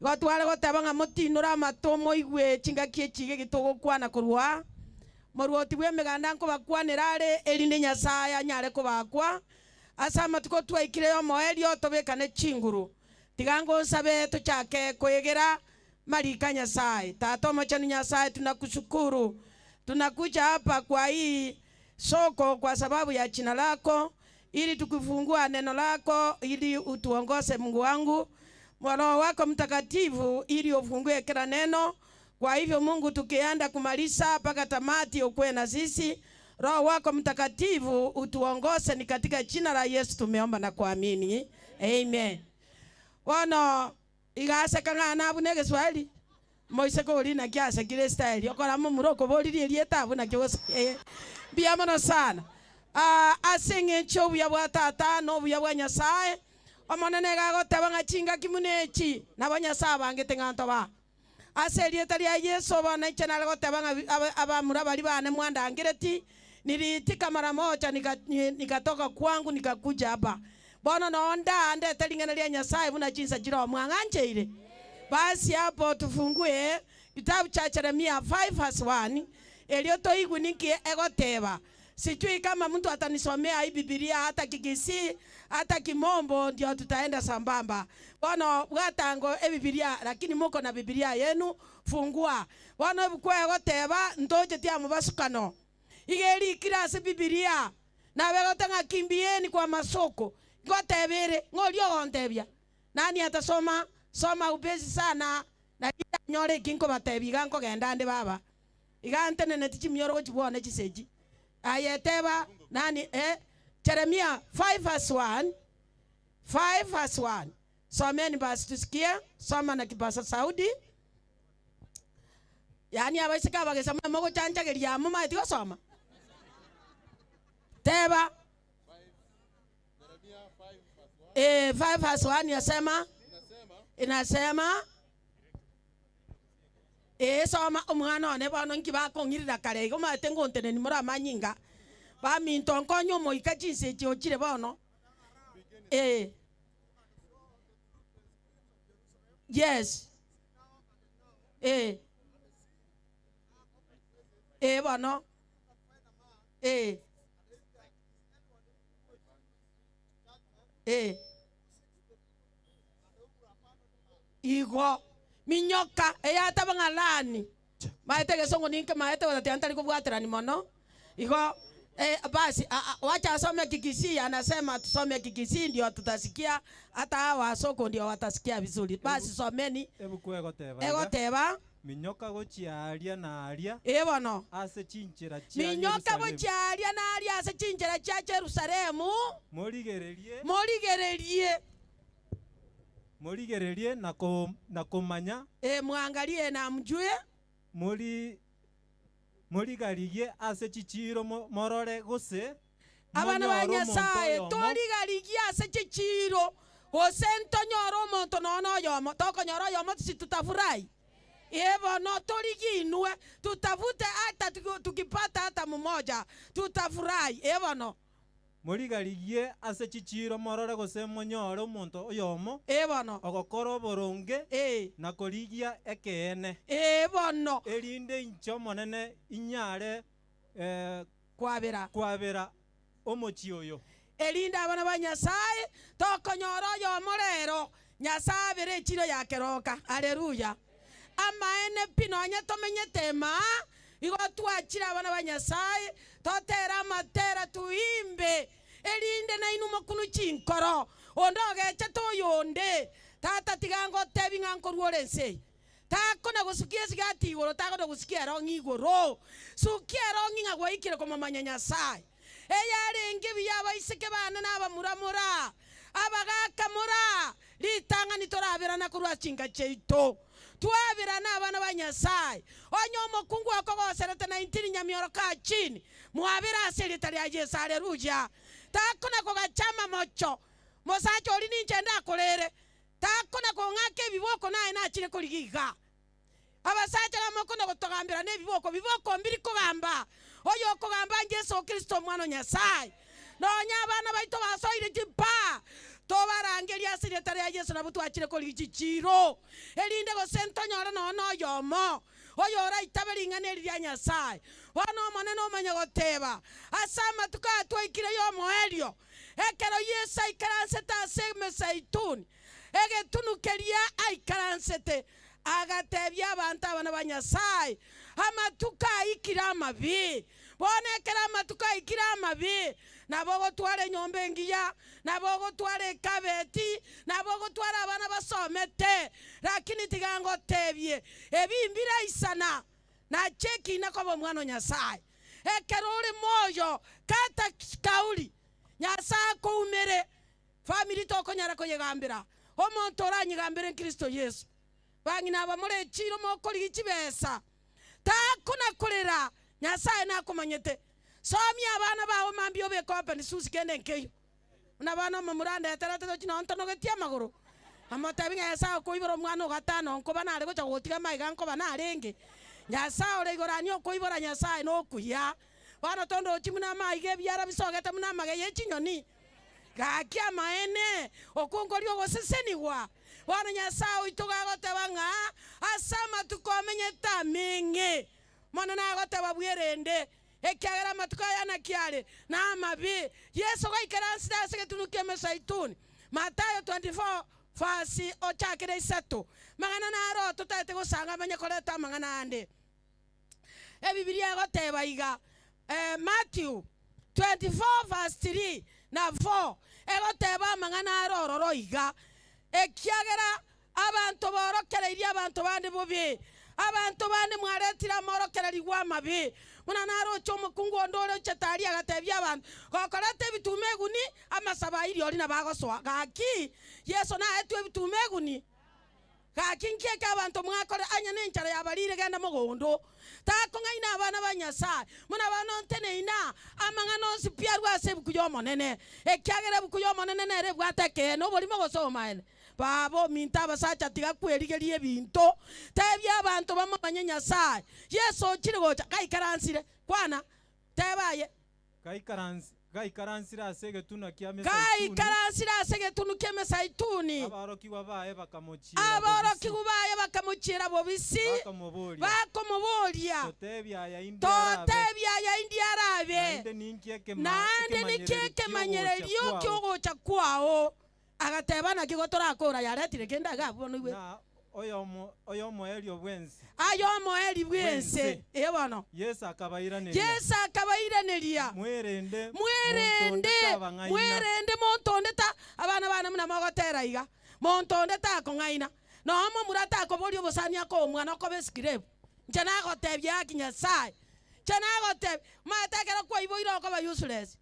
igo tware goteba ng'a motinore amato moigwe chingaki echige gitogokwana korwa moruoti bwa emeganda nkobakwanera are erinde Nyasaye anyare kobakwa ase amatuko twaikire omoerio tobekane chinguru tiga ngosabe tochake kwegera marika Nyasaye. Tata omochenu Nyasaye, tunakushukuru, tunakuja hapa kwa hii soko kwa sababu ya jina lako, ili tukifungua neno lako, ili utuongoze Mungu wangu, Roho wako Mtakatifu, ili ufungue kila neno. Kwa hivyo Mungu, tukienda kumaliza mpaka tamati, ukuwe na sisi. Roho wako Mtakatifu utuongoze, ni katika jina la Yesu tumeomba na kuamini, amen. Bono igaseka ng'ana abu na Kiswahili moise kori na kiasekire style okora momura okoboririe erieta abu nakio gose mbuya mono sana. Ah, ase eng'encho obuya bwa tata na obuya bwa Nyasaye omonene gagoteba ng'a chingaki muno echi nabo Nyasaye abangete ng'a ntoba ase erieta ria Yesu bono inche nare goteba ng'a abamura bari bane mwandangireti niliitika mara moja nikatoka kwangu nikakuja hapa bono nonda ndete ring'ana ria Nyasaye buna chinsa chiro mwang'ancheire. Basi hapo tufungue kitabu cha Jeremia 5 verse 1 elio toigu niki egoteba. Sijui kama mtu atanisomea hii Biblia hata Kikisii hata Kimombo, ndio tutaenda sambamba. Bono bwatango e Biblia, lakini muko na Biblia yenu, fungua. Bono ebukwe egoteba ntoche tia mubasukano. Igeri kirase Biblia. Na begotanga kimbieni kwa masoko. Ngotebere ng'ori ogontebia. Nani atasoma? Soma upesi sana. Na nyore kinko batebi iga nkogenda ande baba. Iga ntenene tichimioro gochibone chiseji. Ayeteba nani Jeremia 5 verse 1. 5 verse 1. Someni basi tusikie. Soma na kipasa sauti. Yaani abaiseka abagesa mogo chanchageria amo maeti gosoma. Teba. 5 verse 1 yasema inasema soma omwana one bono nki bakong'irira kare igo maete ngonteneni more amanyinga baminto nkonye omoika chinse echi ochire bono yes bono igo minyoka eyataba ng'alani maete gesongo ninke maete watatia ntari kubwaterani mono igo basi wacha asome Kikisii. Anasema tusome Kikisii ndio tutasikia, hata hawa soko ndio watasikia vizuri. Basi someni. Ebuku egoteba iga. Egoteba minyoka gochiaria na aria bono ase chinchera chia minyoka Yerusalemu. gochiaria na aria ase chinchera chia Jerusalemu morigererie morigererie morigererie na na komanya mwangalie na mjue muri morigarigie ase chichiro morore gose abana ba monyore omonto Nyasaye oyomo. torigarigie ase chichiro gose ntonyore omonto nono oyomo tokonyora oyomo tisi tutafurahi. Ee bono torigie inwe, tutafute hata tukipata hata mmoja, tutafurahi. Ee bono. Morigarigie ase chichiiro morore gose monyore omonto oyomo Ee bono. ogokora oboronge na korigia ekeene. Ee bono. Erinde inche Omonene inyare Kwabera. kwabera omochie oyo. Erinde abana ba Nyasae tokonyora oyomo rero, Nyasae abere echiro ya keroka. Haleluya! Amaene pi nonye tomenyete imaa, igo twachire abana ba Nyasae, totere amatera tuimbe, erinde nainwe mokunwe chinkoro. Onde ogechete oyonde, Tata tiga ngotebi ng'a nkorwa ore ense eye. Takona gosukia esigati igoro, takona gosukia erong'i igoro. Sukia erong'i ng'a gwaikire komomanya Nyasae. Eyarenge buya abaiseke bane na abamura mora, abagaaka mora, ritang'ani toraberana korwa ase chinka chiaito. Twaberana abana ba Nyasae. Onye omokungu okogoserete 19 nyamioro kaa chini, mwabere ase erieta ria Yeso. Haleluya! Takona kogacha amamocho, mosacha oria ninche ndakorere. Takona kong'aka ebiboko naye nachire korigia iga. Abasacha bamokona gotogambera nebiboko, biboko mbiri kogamba, oyokogamba Yeso Kristo Omwana o Nyasae. Nonya abana baito basoire chimpa, tobarangerie ase erieta ria Yeso nabwo twachire korigia chichiiro, erinde gose ntonyore nonya noyomo oyoraitabe ring'ana eri ria Nyasae. Bono Omonene omanye goteba, Ase amatuko aya twaikire y'omoerio, Ekero Yeso aikaransete ase Emesaituni, egetunu keria aikaransete, agatebia abanto abana ba Nyasae, Amatuko aikire amabe. Bono ekero amatuko aikire amabe, nabo ogotwara enyomba engiya, nabo ogotwara ekabeti, nabo ogotwara abana basomete, lakini tiga ngotebie, ebi mbiraisana, nache ekina koba omwana o Nyasae. Ekero ore moyo, kata kauri, Nyasae akoumere, family tokonyara koyegambera. Omonto oranyegambere Kristo Yeso. Bang'ina aba more echiro mokorigia chibesa, takona korera, Nyasae nakomanyete. Somia abana bao mambia obeke open susi kende nkeiyo. Buna bono omomura andeterete tochi nonye ntonogetie amagoro, amotebi ng'a Nyasae okoibora omwana o gatano nkoba nare gocha gogotiga amaiga nkoba narenge. Nyasae ore igoro anie okoibora Nyasae nokuya. Bono tondochi buna amaiga ebiara bisogete buna amage ye chinyoni. Gaki amaene, okwo nkoria ogosesenigwa. Bono Nyasae oito gagoteba ng'a ase amatuko omenyete ameng'e. Mono nagoteba bwerende, ekiagera amatuko aya naki are namabe. Yeso gaikaransire ase egetunu ki'Emesaituni, Mathayo 24 verse ochakere isato. Mang'ana naro totaete gosanga amanye koreta amang'ana ande. Ebibilia egoteba iga, Matthew 24 verse 3 na 4 egoteba amang'ana aro ororo iga, ekiagera Abanto borokereirie abanto bande bobe, abanto bande mwaretire amorokererigwa amabe. Buna naroche omokungu onde ore ochete aria agatebia abanto, Gokoreta ebituma eguni, amasabo a iriori nabo agosoa. Gaki, Yeso naetwe ebituma eguni? Gaki nki eke abanto mwakore? Onye nenchara yabarire, genda mogondo. Takong'aina abana ba Nyasae, buna bono nteneine aa, amang'ana onsi pi arue ase ebuku y'Omonene, ekiagera ebuku y'Omonene nere ebwate ekeene, oborimo gose obomaene. Baba ominto abasacha tiga kwerigeria ebinto, tebia abanto bamomanye Nyasae. Yeso ochire gocha, gaikaransire, kwana, teba aye. Gaikaransire ase egetunwa kia Mesaituni. Gaikaransire ase egetunu kia Mesaituni. Aborokigwa baye bakamochiera bobisi. Aborokigwa baye bakamochiera bobisi. Bakomoboria. Bakomoboria. Totebie aya indi arabe. Totebie aya indi arabe. Naende ninki Naende ninki ekemanyererio ki'ogocha kwao. Agateba, Naki igo torakora? Yaretire kende iga abwo bono igwe. Na oyomoerio bw'ense. Aye omoerio bw'ense. Ee bono. Yeso akabairaneria. Yeso akabairaneria. Mwerende, Mwerende, mwerende monto onde ta abana bane buna mogotera iga, monto onde takong'aina. Nonya momura takoboria obosani akoa omwana okoba esikirebu. Inche nagotebia haki Nyasae, inche nagotebia, omanyete ekero kwaiboire okoba useless.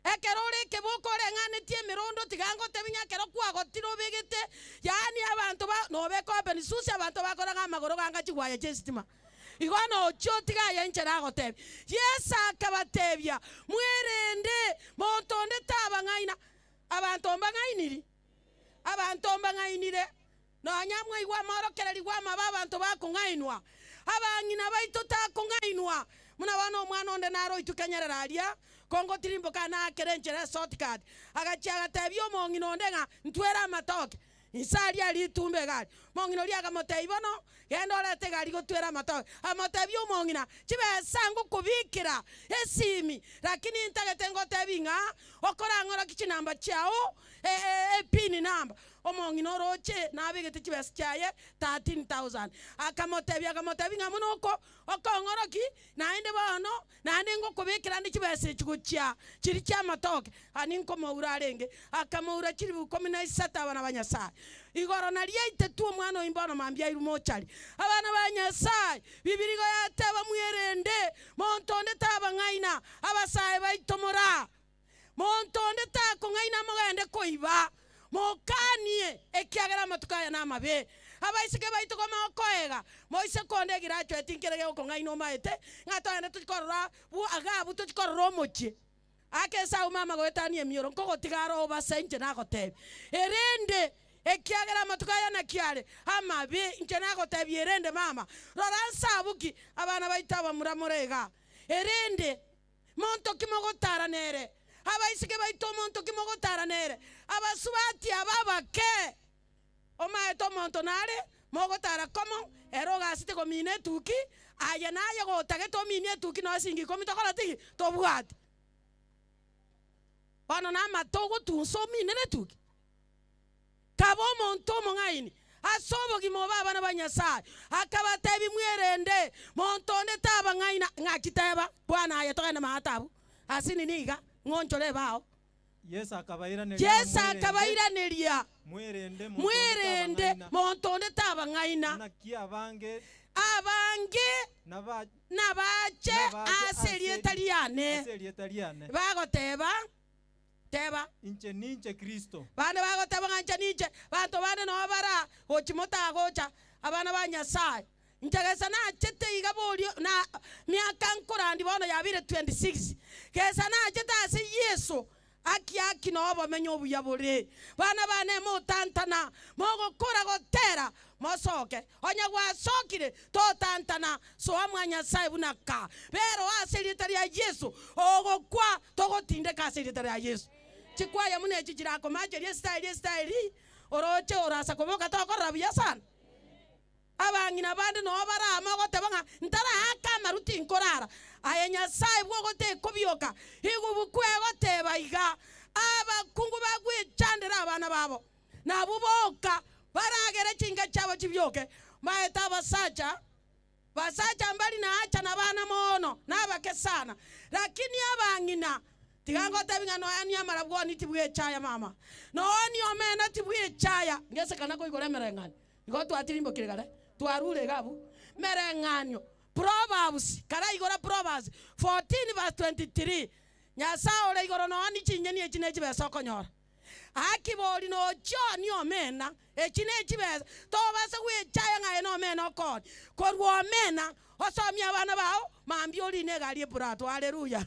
Ekero ore ekeboko oreng'anetie emerondo, tiga ngotebie ng'a ekero kwagotire obegete, yaani abanto ba nobeke open susi abanto bakoraga amagoro ganga chigwaya chi'esitima. Igo nochie otige aye enchera agotebia. Yeso akabatebia, Mwerende, monto onde tabang'aina. Abanto mbang'ainiri? Abanto mbang'ainire. Nonya mwaigwa amorokererigwa amabe abanto bakong'ainwa, abang'ina baito takong'ainwa. Buna bono omwana onde naroitwe kenyerere aria, kongotirimboka naakere enchera eshortcut, agachia agatebia omong'ina onde ng'a ntwere amatoke. Inse aria ritumbe egari. Omong'ina oria akamotebia, Bono genda orete egari gotwere amatoke. Akamotebia omong'ina, Chibesa ngokobikera esimi, lakini ntagete ngotebie ng'a okorang'orokie chinamba chiao, epini namba. Omong'ina oroche nabegete chibesa chiaye 13,000. Akamotebia akamotebia ng'a buna oko okong'oroki, naende bono naende ngokobekera ande chibesa echi gochia chiria chi'amatoke. Ani nkomoura arenge, akamoura chilifu ikomi na isato abana ba Nyasae. Igoro nario aitetwe omwana oyio bono mambia airwe mochari. Abana ba Nyasae, Bibilia igo yateba mwerende, monto onde tabang'aina, abasae baito moraa. Monto onde takong'aina mogende koiba, mokanie, ekiagera amatuko aya namabe. Abaiseke baito komokoega, moise konde egirachueti nkere gegokong'aina omaete, ng'a togende tochie korora bu Agabu tochie korora omochie. Ake Esau mama goetania emioro, nkogotiga aro obase inche nagotebia. Erende, ekiagera amatuko aya naki are amabe, inche nagotebia erende mama, rora nsabuki, abana baito abamura more igaa. Erende. Monto ki mogotara nere? Abaiseke baito omonto ki mogotara nere? Abasubati aba abake. Omaete omonto nare mogotara komo, ere ogasete komina etuki, aye naye gotagete ominie etuki noe singi ikomi tokora tiki? Tobwati. Bono namato ogotunsa ominere etuki. Kaba omonto omong'aini ase obogima obe abana ba Nyasae. Akabatebia, Mwerende, monto onde tabang'aina. Ng'aki teba, Bwana aye togende maate abwo ase nini iga, ng'onchore ebao. Yeso akabairaneria, Yeso Mwerende, akabairaneria, mwerende, monto onde Mwerende, tabang'aina. monto onde tabang'aina. Naki abange Abange naba nabache nabache ase erieta riane, ase erieta riane. bagoteba, Teba. Inche ninche Kristo. Bande bagoteba ng'a inche ninche. Banto bande nabo bara gochi motagocha, abana ba Nyasae. Inche gesa nachete iga borio na miaka nkorandi bono yabeire 26. Gesa nachete ase Yeso, aki aki noo obomenyo obuya bore. Bana bane motantana, mogokora gotera, mosoke. Onye gwasokire, totantana, soa mwa Nyasae buna ka. Bera oo ase erieta ria Yeso, ogokwa togotindeka ase erieta ria Yeso. Chikwaya buna echi chirakomacheria esitaeli esitaeli, oroche orasa koboka tokorora buya sana. Abang'ina bande noo barame ogoteba ng'a ntaraaka amaru tinkorara. Aye Nyasae bw'ogotekobioka, igubu kwegoteba iga, Abakungu bagwechandera abana babo. Nabwo boka baragere chinka chiabo chibioke, mbaete abasacha, basacha mbari naacha nabana mono, nabake sana. Lakini abang'ina, tiga ngotebi ng'a nonya amarabwoni tibwechaya mama, nonya omena tibwechaya, ngesekana koigora emereng'anio, igo twatirimbokire kare, twarure iga abwo, mereng'anio, Proverbs, karaigora Proverbs 14 verse 23, Nyasae ore igoro nonya chinyeni echi ne chibesa okonyora. Gaki bori nochionie omena, echi nechibesa, tobasa gwechaya ng'a aye nomena okoonia. Korwa omena, osomie abana bao, mambia orine egari epurato. Haleluya!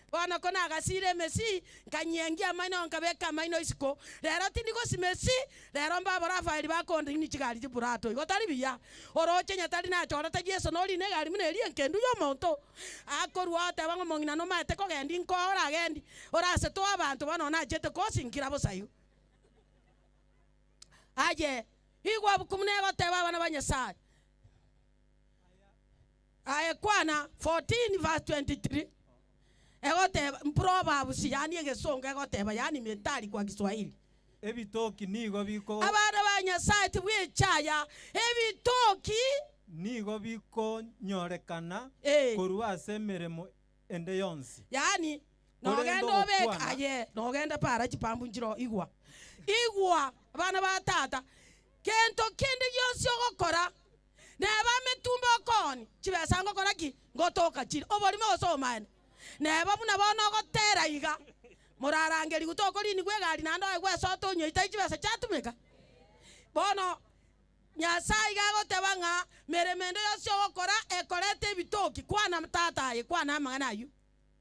Bono ko nagasire emesi, nkanyiengia amaino nkabeka amaino isiko, rero tindi gosima esi, rero mbabo Rafaeli bakondinia chigari chipurato. Igo tari buya. Oroche nyatari nachorete Yeso norine egari buna eria enkendu y'omonto. Akorua oteba ng'a omong'ina nomaete kogendia inko oragendi orase toe abanto bono nachete kosinkira bosa igo. Aye, igwa buku buna egoteba abana ba Nyasae. Aye kwana 14 verse 23 egoteba Proverbs yaani egesongo egoteba yaani methali kwa Kiswahili. Ebitoki nigo biko. Abana ba Nyasae tibwechaya ebitoki. Nigo bikonyorekana korwa ase emeremo ende yonsi. Yaani Korende nogenda obeke ogokwana. aye nogenda para chipambu nchiroo igwa igwa abana ba tata gento kende gionsi ogokora neba ametumbo okooni chibesa ngokora ki ngotoka chire oborimo gose obomaene neba buna bono ogotera iga Morarangerigwe tokorinigwa egari naende oegwe esoto onywe itai chibesa chiatumeka. Bono Nyasae iga agoteba ng'a meremo ende yonsi ogokora ekoreta ebitoki, kwana tata aye, kwana amang'ana ayio.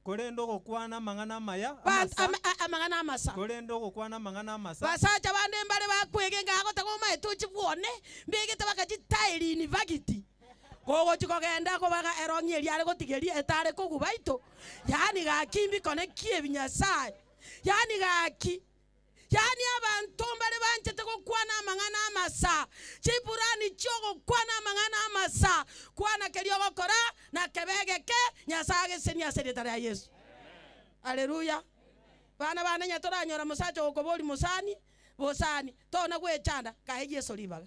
Korende ogokwana amang'ana amaya Ba- amasa, ama- a- amang'ana amasa. korende ogokwana amang'ana amasa, Basacha bande mbare bakwegena agotaka omaete ochi bwone, mbegete baka chitairi university. Kogochi kogenda kobaga erong'i eria are gotigeria etare koguba ito, yaani gaki mbikone ki ebi Nyasaye, yaani gaki. Yaani abanto mbare banchete gokwana amang'ana amasa, chipurani chi'ogokwana amang'ana amasa, kwana keria ogokora, na kebe egeke, Nyasae agesenie ase erieta ria Yeso. Haleluya! Bana bane onye toranyora mosacha ogokoboria mosani, bosani, tona gwechanda, kae Yeso ribaga.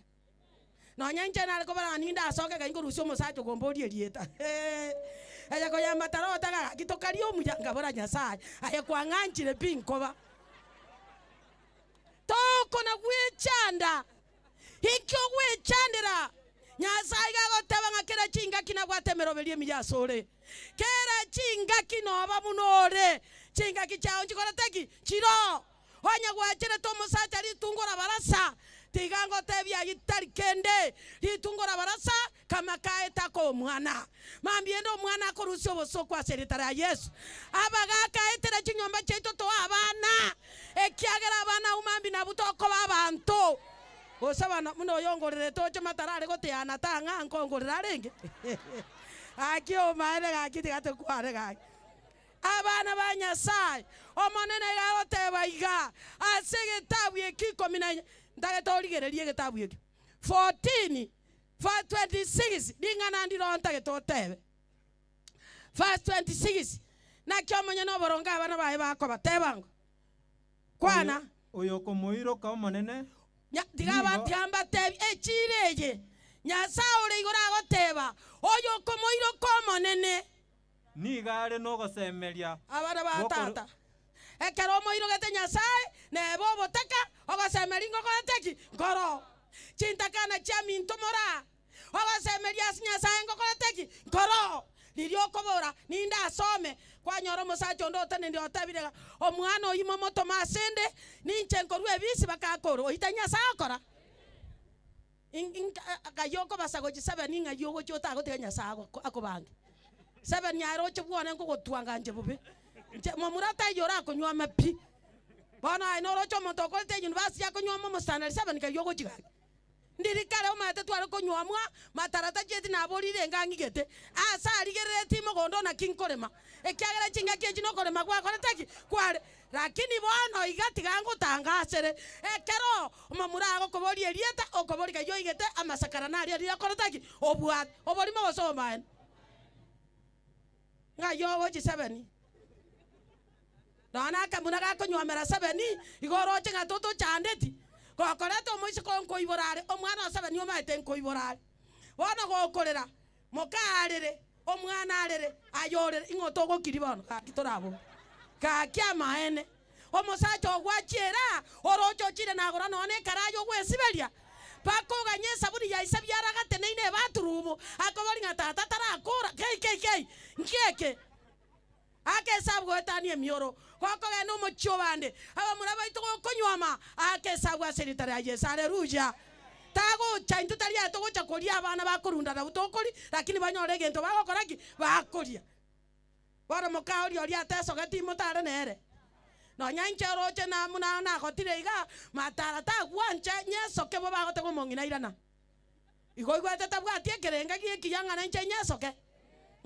Nonya inche nare kobora ng'a ninde asoke gai nkorusia omosacha okomboria erieta. Eye koyamba tarota gaki tokaria omuya nkabora Nyasaye, aye kwang'anchire pi nkoba. Tokona gwechanda. Inki ogwechandera? Nyasaye iga agoteba ng'a kera chingaki nabwate emeroberio emiya asore. Kera chingaki noba buna ore, chingaki chiao nchikorete ki? Chiroo. Onye gwacherete omosacha ritungo rabarasa, tiga ngotebie ayio tari kende, ritungo rabarasa kama kaete akoa omwana. Mambia ende omwana akorusia obosooku ase erieta ria Yeso. Abagaaka aetera chinyomba chiaito toe abana, ekiagera abana abwo mambia nabwo tokoba abanto. Gose bono, buna oyongorerete oche matara are goteana tang'a nkongorera arenge? Gaki omaene gaki tiga tokwane gaki. Abana ba Nyasae, Omonene iga agoteba iga ase egetabu eke ikomi na ntagete origererie egetabu ekio 14 verse 26 ring'ana ndiro ntagete otebe. Verse 26 Naki omonyene oboronge abana baye bakoba, teba ng'o? Kwana. Oyo okomoiroka Omonene Nya, tiga aba, nigo. tiga mbatebie echiira eye, Nyasae ore igoro agoteba, Oyo okomoiroka Omonene. Nigo are nogosemeria Abana ba gw'okoro. tata, ekero omoirogete Nyasae, nebe obotaka, ogosemeria ngokorete ki? Nkoro. Chintakana chiaminto moraa, ogosemeria ase Nyasae ngokorete ki? Nkoro. Riria okobora, Ninde asome, kwanyora omosacha onde otenenire otebire iga, Omwana oyio momotome asende, ninche nkorua ebisi bakakora. Oyio tari Nyasae okora? Ng'ai okobasa gochia sebeni ng'ai ogochia otagotiga Nyasae akobange. Sebeni aye roche bwone nkogotwanga inche bobe. Inche momura taiyo orakonyuame pi. Bono aye noroche omonto okorete university akonyuama omostanari sebeni kaiyo ogochia gaki. Ndiri kare omanyete tware konyuamwa matara tachieti naborire enga ang'igete. Ase arigereretie mogondo naki nkorema. Ekiagera chingaki echi nokorema gwakorete ki? Kware. Lakini bono iga tiga ngotangasere, ekero omomura agokoboria erieta, okoboria kayio oigete amasakara naria riria okorete ki? Obwate. Oborimo gose obomaene? Ng'ai ogochia sebeni? Nonya akamuna gakonywomera sebeni, igo oroche ng'a totochandeti. Gokoreta omoiseke oo nkoibora are, omwana o sebeni omaete nkoibora are. Bono gokorera, Moka arere, omwana arere, aye orere, ing'o togokiria bono? Gaki torabobe. Gaki amaene, omosacha oo gwachiera, oroche ochire nagora nonya nekarayi ogwesiberia, mpaka oganye esabuni ya ise biara agateneine ebathroom, akobori ng'a tata tarakora, kei kei kei, nki eke? Aka esabu goetania emioro, gokogenda omochie obande, abamura baito gokonywoma, aka esabu ase erieta ria Yeso. Haleluya! Tagocha, intwe tari aye togocha koria abana bakorunda nabwo tokori, lakini banyore egento bagokora ki? Bakoria. Bono moka oria oria atesogeti motare nere. Nonya inche oroche na buna nagotire iga, matara tagwancha nyesoke bo bagoteba omong'ina irana. Igo oigwete tabwati ekerenga gi'ekiya ng'a nainche nyesoke?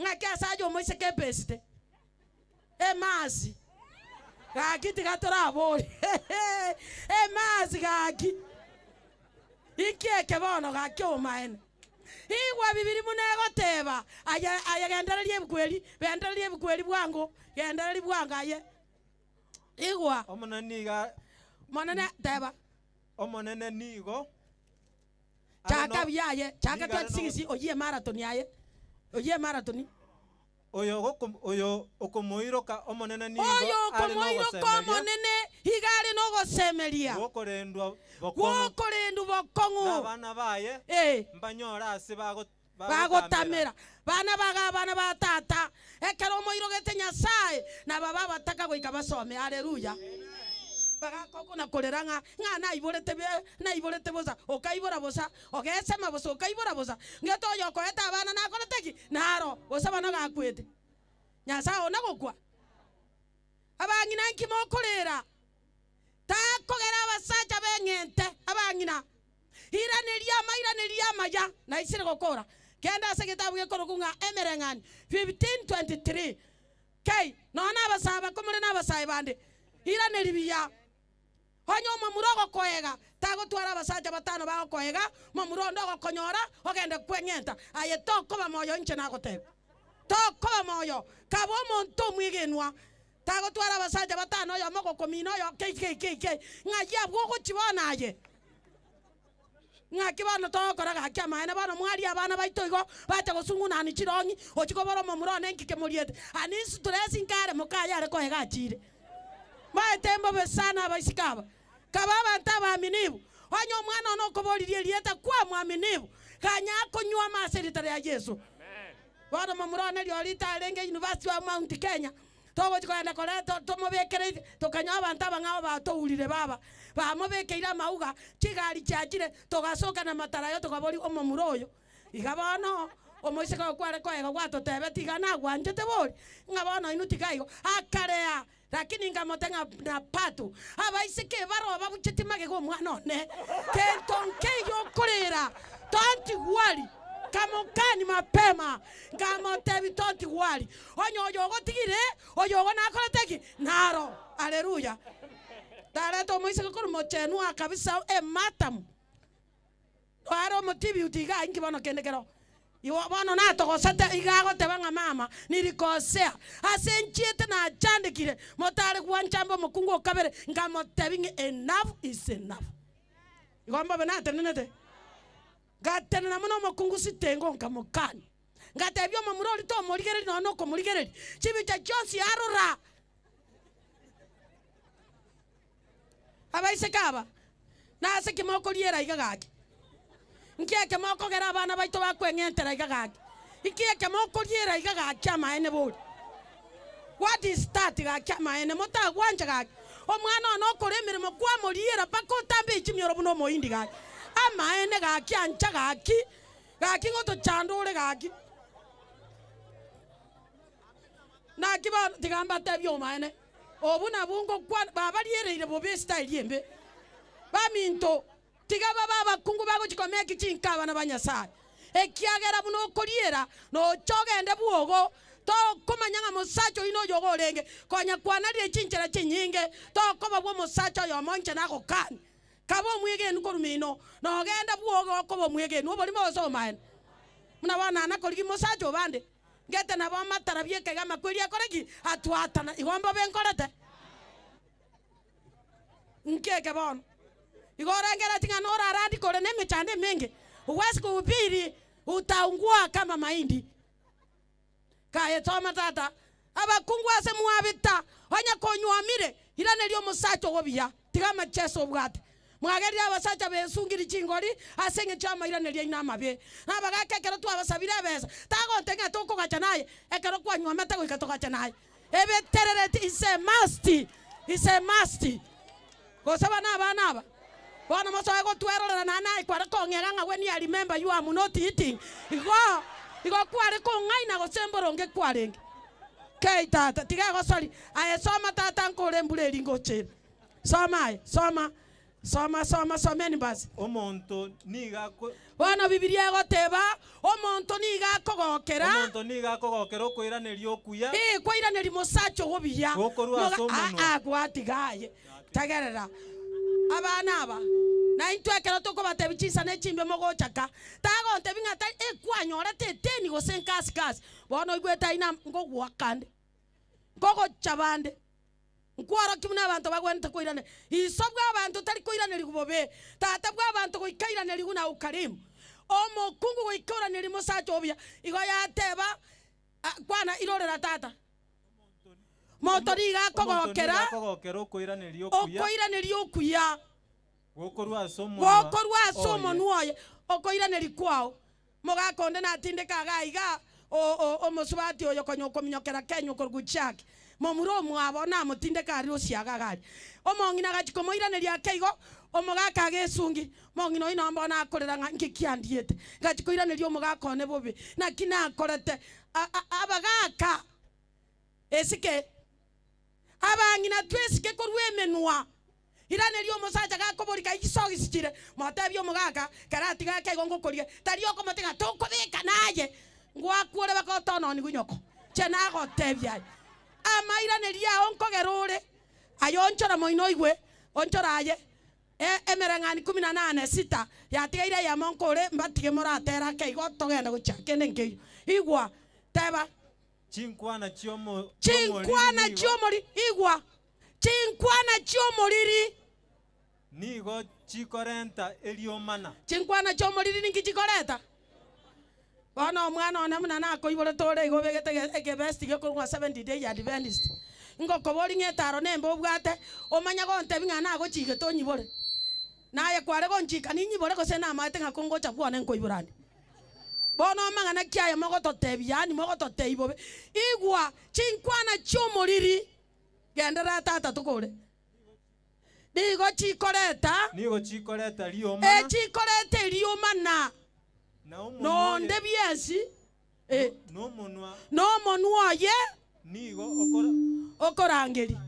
Ng'aki ase aye omoiseke ebesite? Emasi. Gaki tiga toraborie. Emasi gaki. Inki eke bono gaki obomaene? Igwa Bibiri buna egoteba, aye aye gendereria ebuku eri, gendereria ebuku eri bwango, gendereria bwango aye. Igwa. Omonene nigo. Omonene, teba. Omonene nigo Chaka buya aye, chaka 26 oyie emarathon aye, oyie emarathon. Oyo oyo okomoiroka Omonene nigo Oyo are okomoiroka nogosemeria Omonene iga are nogosemeria gw'okorendwa bokong'u, gw'okorendwa bokong'u. na abana baye Eh. mbanyore ase bago- bagotamera. Bana baga abana ba tata, ekero omoirogete Nyasae, nababe abataka goika basome. Haleluya! Bagakokuna korera ng'a ng'a naiborete be naiborete bosa, okaibora bosa, ogesema bosa, okaibora bosa. Ngete oyo okoete abana nakorete ki? Naro, gose bono gakwete. Nyasae oo nagokwa? Abang'ina inki mokorera? Takogera abasacha beng'ente abang'ina. Iraneria amairanerio amaya, naisire gokora. Genda ase egetabu gekorokwa ng'a Emereng'anio 15:23. Kei, nonya nabasae abako more nabasae bande, iraneria buya. Onye omomura ogokoega, tagotwara abasacha batano bagokoega, momura onde ogokonyora, ogende kweng'enta. Aye tokoba moyo inche nagotebia. Tokoba moyo, kaba omonto omwegenwa. Tagotwara abasacha batano oyomo ogokomina oyo kei kei kei kei, ng'ai abwo ogochia bono aye? Ng'aki bono togokora gaki amaene bono mwaria abana baito igo bacha gosungunani chirong'i ochia kobora omomura one nki kemoriete ani stress nkare mokaye are koega achire. Maete mbobe sana abaiseke aba kaba abanto abaaminifu onye omwana one okoboririe erieta kwamwaminifu ganya akonywa ase erieta ria Yeso. Bono momura one rirorio tarenge University of Mount Kenya Togochia kogenda koreta tomobekere tokanyora abanto abang'ao batourire baba, bamobekeire amauga, chigari chiachire, togasoka namatara aye tokaboria omomura oyo, Iga bono omoiseke oyo kware koega gwatotebeti iga nagwanchete bori? Ng'a bono inwe tiga igo. Akarea, lakini nkamote ng'a na pato, abaiseke baroo babucheti magega omwana one, kento nkeiyo okorera, don't worry. Nkamokani mapema, nkamotebia, Don't worry, onye oyo ogotigire, oyo ogo nakorete ki? Naro. Haleluya! Ndareta omoiseke korwa mochenwa kabisa ematamu, are omotibiuti iga inki bono kende kero. Igo bono natogosete, iga agoteba ng'a mama, nilikosea, ase nchiete nachandekire, motare gwanchamba omokungu o kabere, nkamotebia ng'a enough is enough. Igo mbobe natenenete. Ngatenena buna omokungu sitengo, nkamokania. Ngatebia omomura oria, Tomorigereria nonya nokomorigereria, chibicha chionsi arora. Abaiseke aba, nase ki mokoriera iga gaki? Nki eke mokogera abana baito bakweng'entera iga gaki? Nki eke mokoriera iga gaki amaene bori? What is that gaki amaene motagwancha gaki omwana one okore emeremo kwamoriera mpaka otambe echimioro buna omohindi gaki amaene gaki ancha gaki gaki ngotochanda ore gaki naki bono tiga mbatebie omaene obu nabwo ngokwana babariereire bobe estyle embe baminto Tiga babe abakungu bagochia komeki chinka abana ba Nyasae, ekiagera buna okoriera nocha ogende bwogo, tokomanya ng'a mosacha oyio noyo ogo orenge. Konya kwanarire chinchera chinyinge, tokoba bw'omosacha oyomo inche nagokania. Kaba omwegenu korwa mino, na ogende bwogo okoba omwegenu oborimo gose obomaene. Buna bono nana korigia mosacha obande, ngete nabo amatara bieka iga amakweri akore ki? Atwatana. Igo mbobe nkorete. Nkeke bono. Igo orengeretie ng'a norarandie kore nemechando emenge, huwezi kuhubiri utaungua kama mahindi. Kaye soma tata, abakungu ase mwabeta, onye konywomire, iraneria omosacha ogo buya, tiga amacheso obwate. Mwagerire abasacha besungiri chingori ase eng'encho y'amairanerio aino amabe. Na abagaaka ekero twabasabire ebesa, tagontebia ng'a tokogacha naye, ekero kwanywomete goika togache naye. Ebeterereti is a must, is a must. Gose bana abana aba, bono mosoe gotwerorera naende aye kware kong'ega ng'a when you remember you am not eating, igo igo kware kong'aina gose mboronge kwarenge. Kei tata, tiga egosori, aye soma tata nkore embura eri ngocha ere. Soma aye, soma. Soma, soma, someni basi. Omonto nigo ako. Bono Bibilia egoteba, Omonto nigo akogokera. Omonto nigo akogokera okoiraneria okuya. Ee, kwairaneria mosacha ogo buya. Gokorwa ase omonwa. Aa, gwatiga aye. Tegerera, abana aba, naintwe ekero tokobatebia chinsana echimbe mogochaka, tagontebia ng'a tari, ee, kwanyorete eteni gose nkasi kasi. Bono oigwete aye ngogoaka nde, nkogocha bande. Nkworokia buna abanto bagwenerete koiraneria. Iso bw'abanto tari koiranerigwa bobe, tata bw'abanto goika airanerigwe na ukarimu. Omokungu goika oranerie mosacha obuya. Igo yateba, Kwana irorera tata. Monto nigo akogokera okoiraneria okuya. Gokorwa ase omonwa Gokorwa ase oye. omonwa oye, okoiraneria kwao. Mogaka onde natindeke iga iga, o- o- omosubati oyo konya okominyokera Kenya okorokwa Jack, momura omwabo namotindeke aria osiaga iga aria. Omong'ina agachia komoiraneria ake igo, omogaka agesungi, omong'ina oyio noo bono akorera ng'a inki kiandiete, ngachia koiraneria omogaka one bobe, naki nakorete? A- a- abagaka esike. Abang'ina twesike korwa emenwa. Iraneria omosacha gakoboria kai chisogisi chire, motebie omogaka, kera atiga ake igo ngokoria, tari okomotiga tokobeka naye, ngwakwore baka otononigwe nyoko. Inche nagotebia aye, amairanerio ao nkogera ore, aye onchora moino oigwe, onchora aye, emereng'ani kumi na nane sita yatigaire eyemo nkore mbatige moratere ake igo togende gochia kende nkeiyo. Igwa, teba. Chinkwana chi'omo- Chinkwana chi'omoriri nigo- chi'omoriri, igwa, chinkwana chi'omoriri. Nigo chikorenta eriomana. Chinkwana chi'omoriri ninki chikoreta? Bono omwana one buna nakoiborete ore igo obegete ekebesti gekorokwa Seventh Day Adventist, ngokoboria ng'a etaro nembe obwate, omanye gontebia ng'a nagochigete onyibore. Naye kware gonchika ninyibore gose namaete ng'a kongocha bwone nkoibora ande. Bono amang'ana ki aya mogototebia, yaani mogototebia bobe? Igwa chinkwana chi'omoriri, genderera tata tokore. Nigo chikoreta. Nigo chikoreta riomana. E chikoreta eriomana. Na omonwa Nonde oye. biensi. E. Nomonwa. Nomonwa oye. Nigo okora. Okorangeria.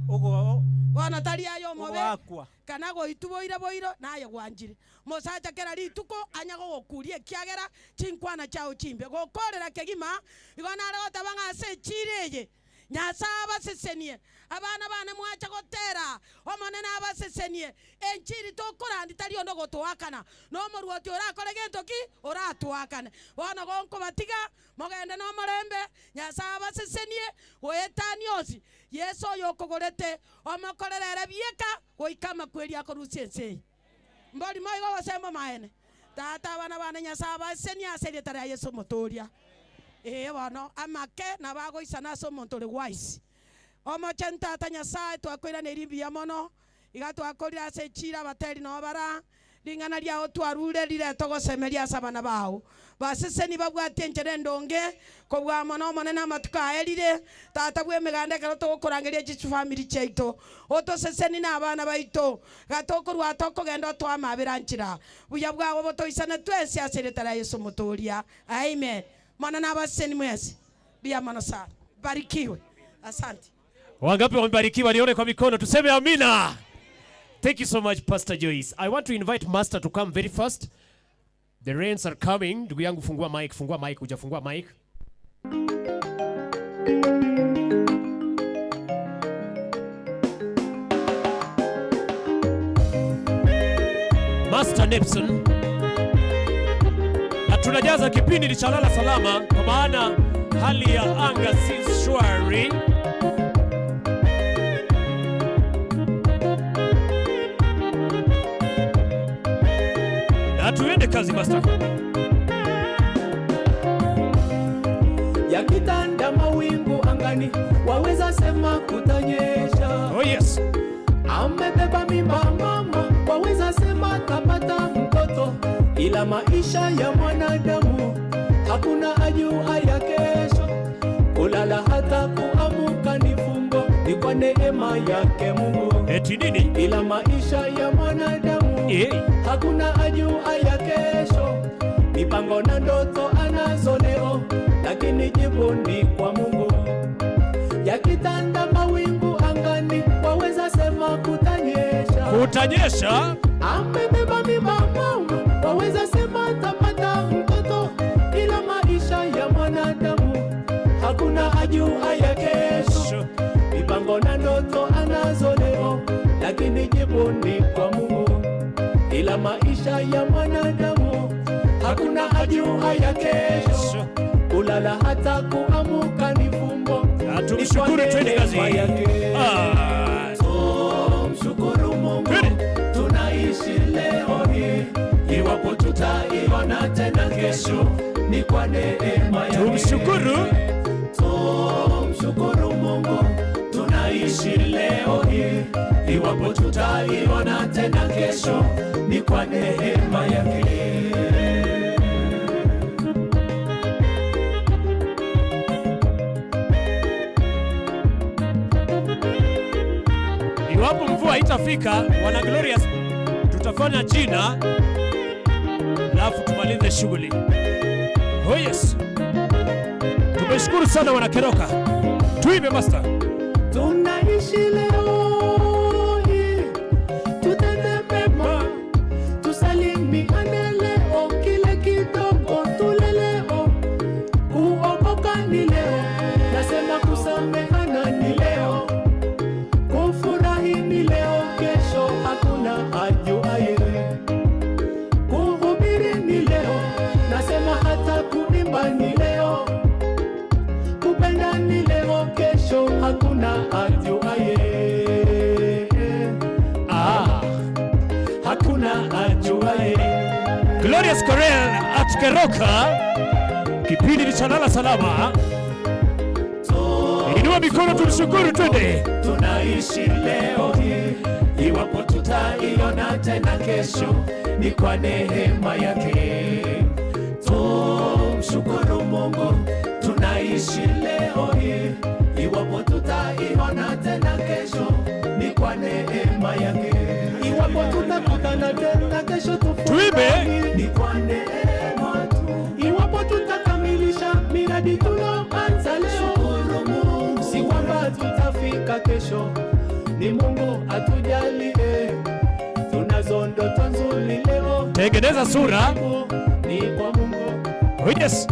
Ogo. Bono tari aye omobe. Ogoakwa. Kana goitwa boira boiro, naye gwanchire. Mosacha kera rituko anya gogokuria ekiagera chinkwana chiao chimbe. Gokorera kegima, igo nare goteba ng'a ase echiira eye Nyasae abasesenie. Abana bane mwacha gotera, Omonene abasesenie. Enchiri tokorandi tari onde ogotoakana, na omoruoti orakore gento ki? Oratoakane. Bono gonkobatiga, mogende nomorembe, Nyasae abasesenie, goetania onsi. Yeso oyo okogorete, omokorere ere bieka, goika amakweri akorusia ense eye. Mborimo igo gose mbomaene? Tata, abana bane, Nyasae abasesenie ase erieta ria Yeso Omotoria. Ee bono, amake nabo agoisana ase omonto ore wise. Omochenu Tata Nyasae, twakoiraneiri mbuya mono, iga twakorire ase echiira abateri noo bara, ring'ana riao twarure rirete ogosemeria ase abana bao. Baseseni babwatie enchera endonge, kobua mono Omonene amatuko aerire, Tata bw'emeganda ekero togokorangeria chifamiri chiaito, otoseseni na abana baito, gatokorua tokogenda otoe amabera nchera. Buya bwao botoisane twensi ase erieta ria Yeso Omotoria. Amen. Mono nabaseseni mwensi. Mbuya mono sana. Barikiwe. Asante. Wangapi wamebarikiwa? Nione kwa mikono, tuseme amina. Thank you so much Pastor Joyce. I want to invite Master to come very fast. The rains are coming. Ndugu yangu fungua mic, fungua mic, hujafungua mic. Master Nepson. Na tunajaza kipindi ni cha lala salama kwa maana hali ya anga si shwari. Na tuende kazi master. Yakitanda mawingu angani, waweza sema kutanyesha. Oh yes. Amebeba mimba mama, waweza sema tapata mtoto, ila maisha ya mwanadamu hakuna ajua ya kesho. Kulala hata kuamuka ni fumbo, ni kwa neema yake Mungu. Eti nini? Ila maisha ya mwanadamu hakuna ajua ya kesho. Mipango na ndoto anazo leo, lakini jibu ni kwa Mungu. Yakitanda mawingu angani, waweza sema kutanyesha. Kutanyesha. Amebeba mimba mama, waweza sema tapata mtoto, ila maisha ya mwanadamu hakuna ajua ya kesho. Mipango na ndoto anazo leo, lakini jibu ni kwa Mungu. Ila maisha ya mwanadamu hakuna ajua ya kesho. Kulala hata kuamuka ni fumbo. Tumshukuru, twende kazi. Tumshukuru Mungu tunaishi leo hii, iwapo tutaiona tena kesho ni kwa neema yake. Tumshukuru. Tumshukuru Mungu tunaishi leo hii, iwapo tutaiona tena kesho ni kwa neema yake. Iwapo mvua haitafika, wana Glorious, tutafanya jina alafu tumalize shughuli. Oh yes. Tumeshukuru sana wana Keroka. Tuimbe master. Tunaishi Glorious Chorale at Keroka. Kipindi ni cha Lala Salama. Inua mikono tumshukuru, twende. Tunaishi leo hii, iwapo tutaiona tena kesho, ni kwa neema yake. Tumshukuru Mungu, tunaishi leo hii, iwapo tutaiona tena kesho, ni kwa neema yake. Iwapo tutakutana tena kesho tufurahi, ni kwa neema tu. Iwapo tutakamilisha miradi tuloanza leo, shukuru Mungu, si kwamba tutafika kesho, ni Mungu atujalie. Tunazo ndoto nzuri leo, Tengeneza sura. ni kwa Mungu. Oh yes.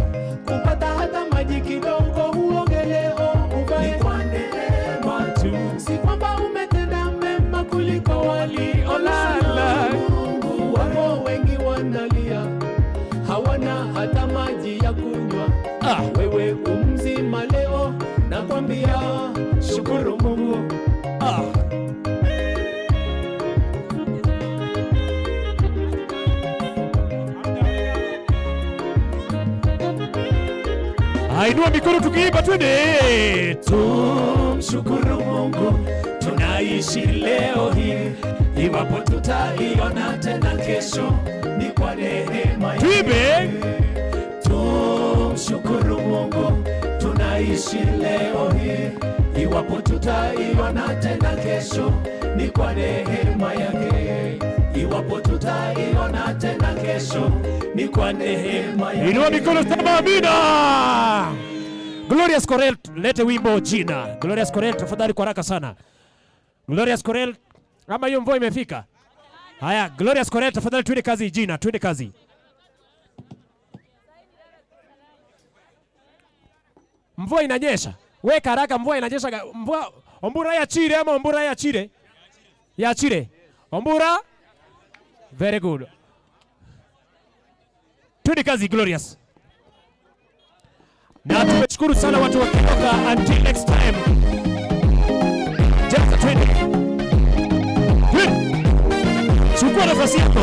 Kupata hata maji kidogo uoge leo uvae, ni kwa neema tu, si kwamba umetenda mema kuliko waliolala. Mungu, wapo wengi wanalia, hawana hata maji ya kunywa. Ah. Wewe umzima leo, nakwambia shukuru Mungu. Ah. Ainua mikono tukiimba, twende. Tumshukuru Mungu, tunaishi leo hii, iwapo tutaiona tena kesho, ni kwa neema yake. Tuimbe. Tumshukuru Mungu, tunaishi leo hii, iwapo tutaiona tena kesho, ni kwa neema yake. Iwapo tutaiona tena kesho, ni kwa neema yake. Inua mikono sema amina. Glorious Chorale, lete wimbo jina. Glorious Chorale, tafadhali kwa haraka sana. Glorious Chorale, ama hiyo mvua imefika? Haya, Glorious Chorale, tafadhali twende kazi jina, twende kazi. Mvua inanyesha. Weka haraka, mvua inanyesha. Mvua ombura ya chire ama ombura ya chire? Ya chire. Ombura? Very good. Twende kazi Glorious. Na tumeshukuru sana watu wa Keroka. Until next time. Jaza twende. Twende. Chukua nafasi yako.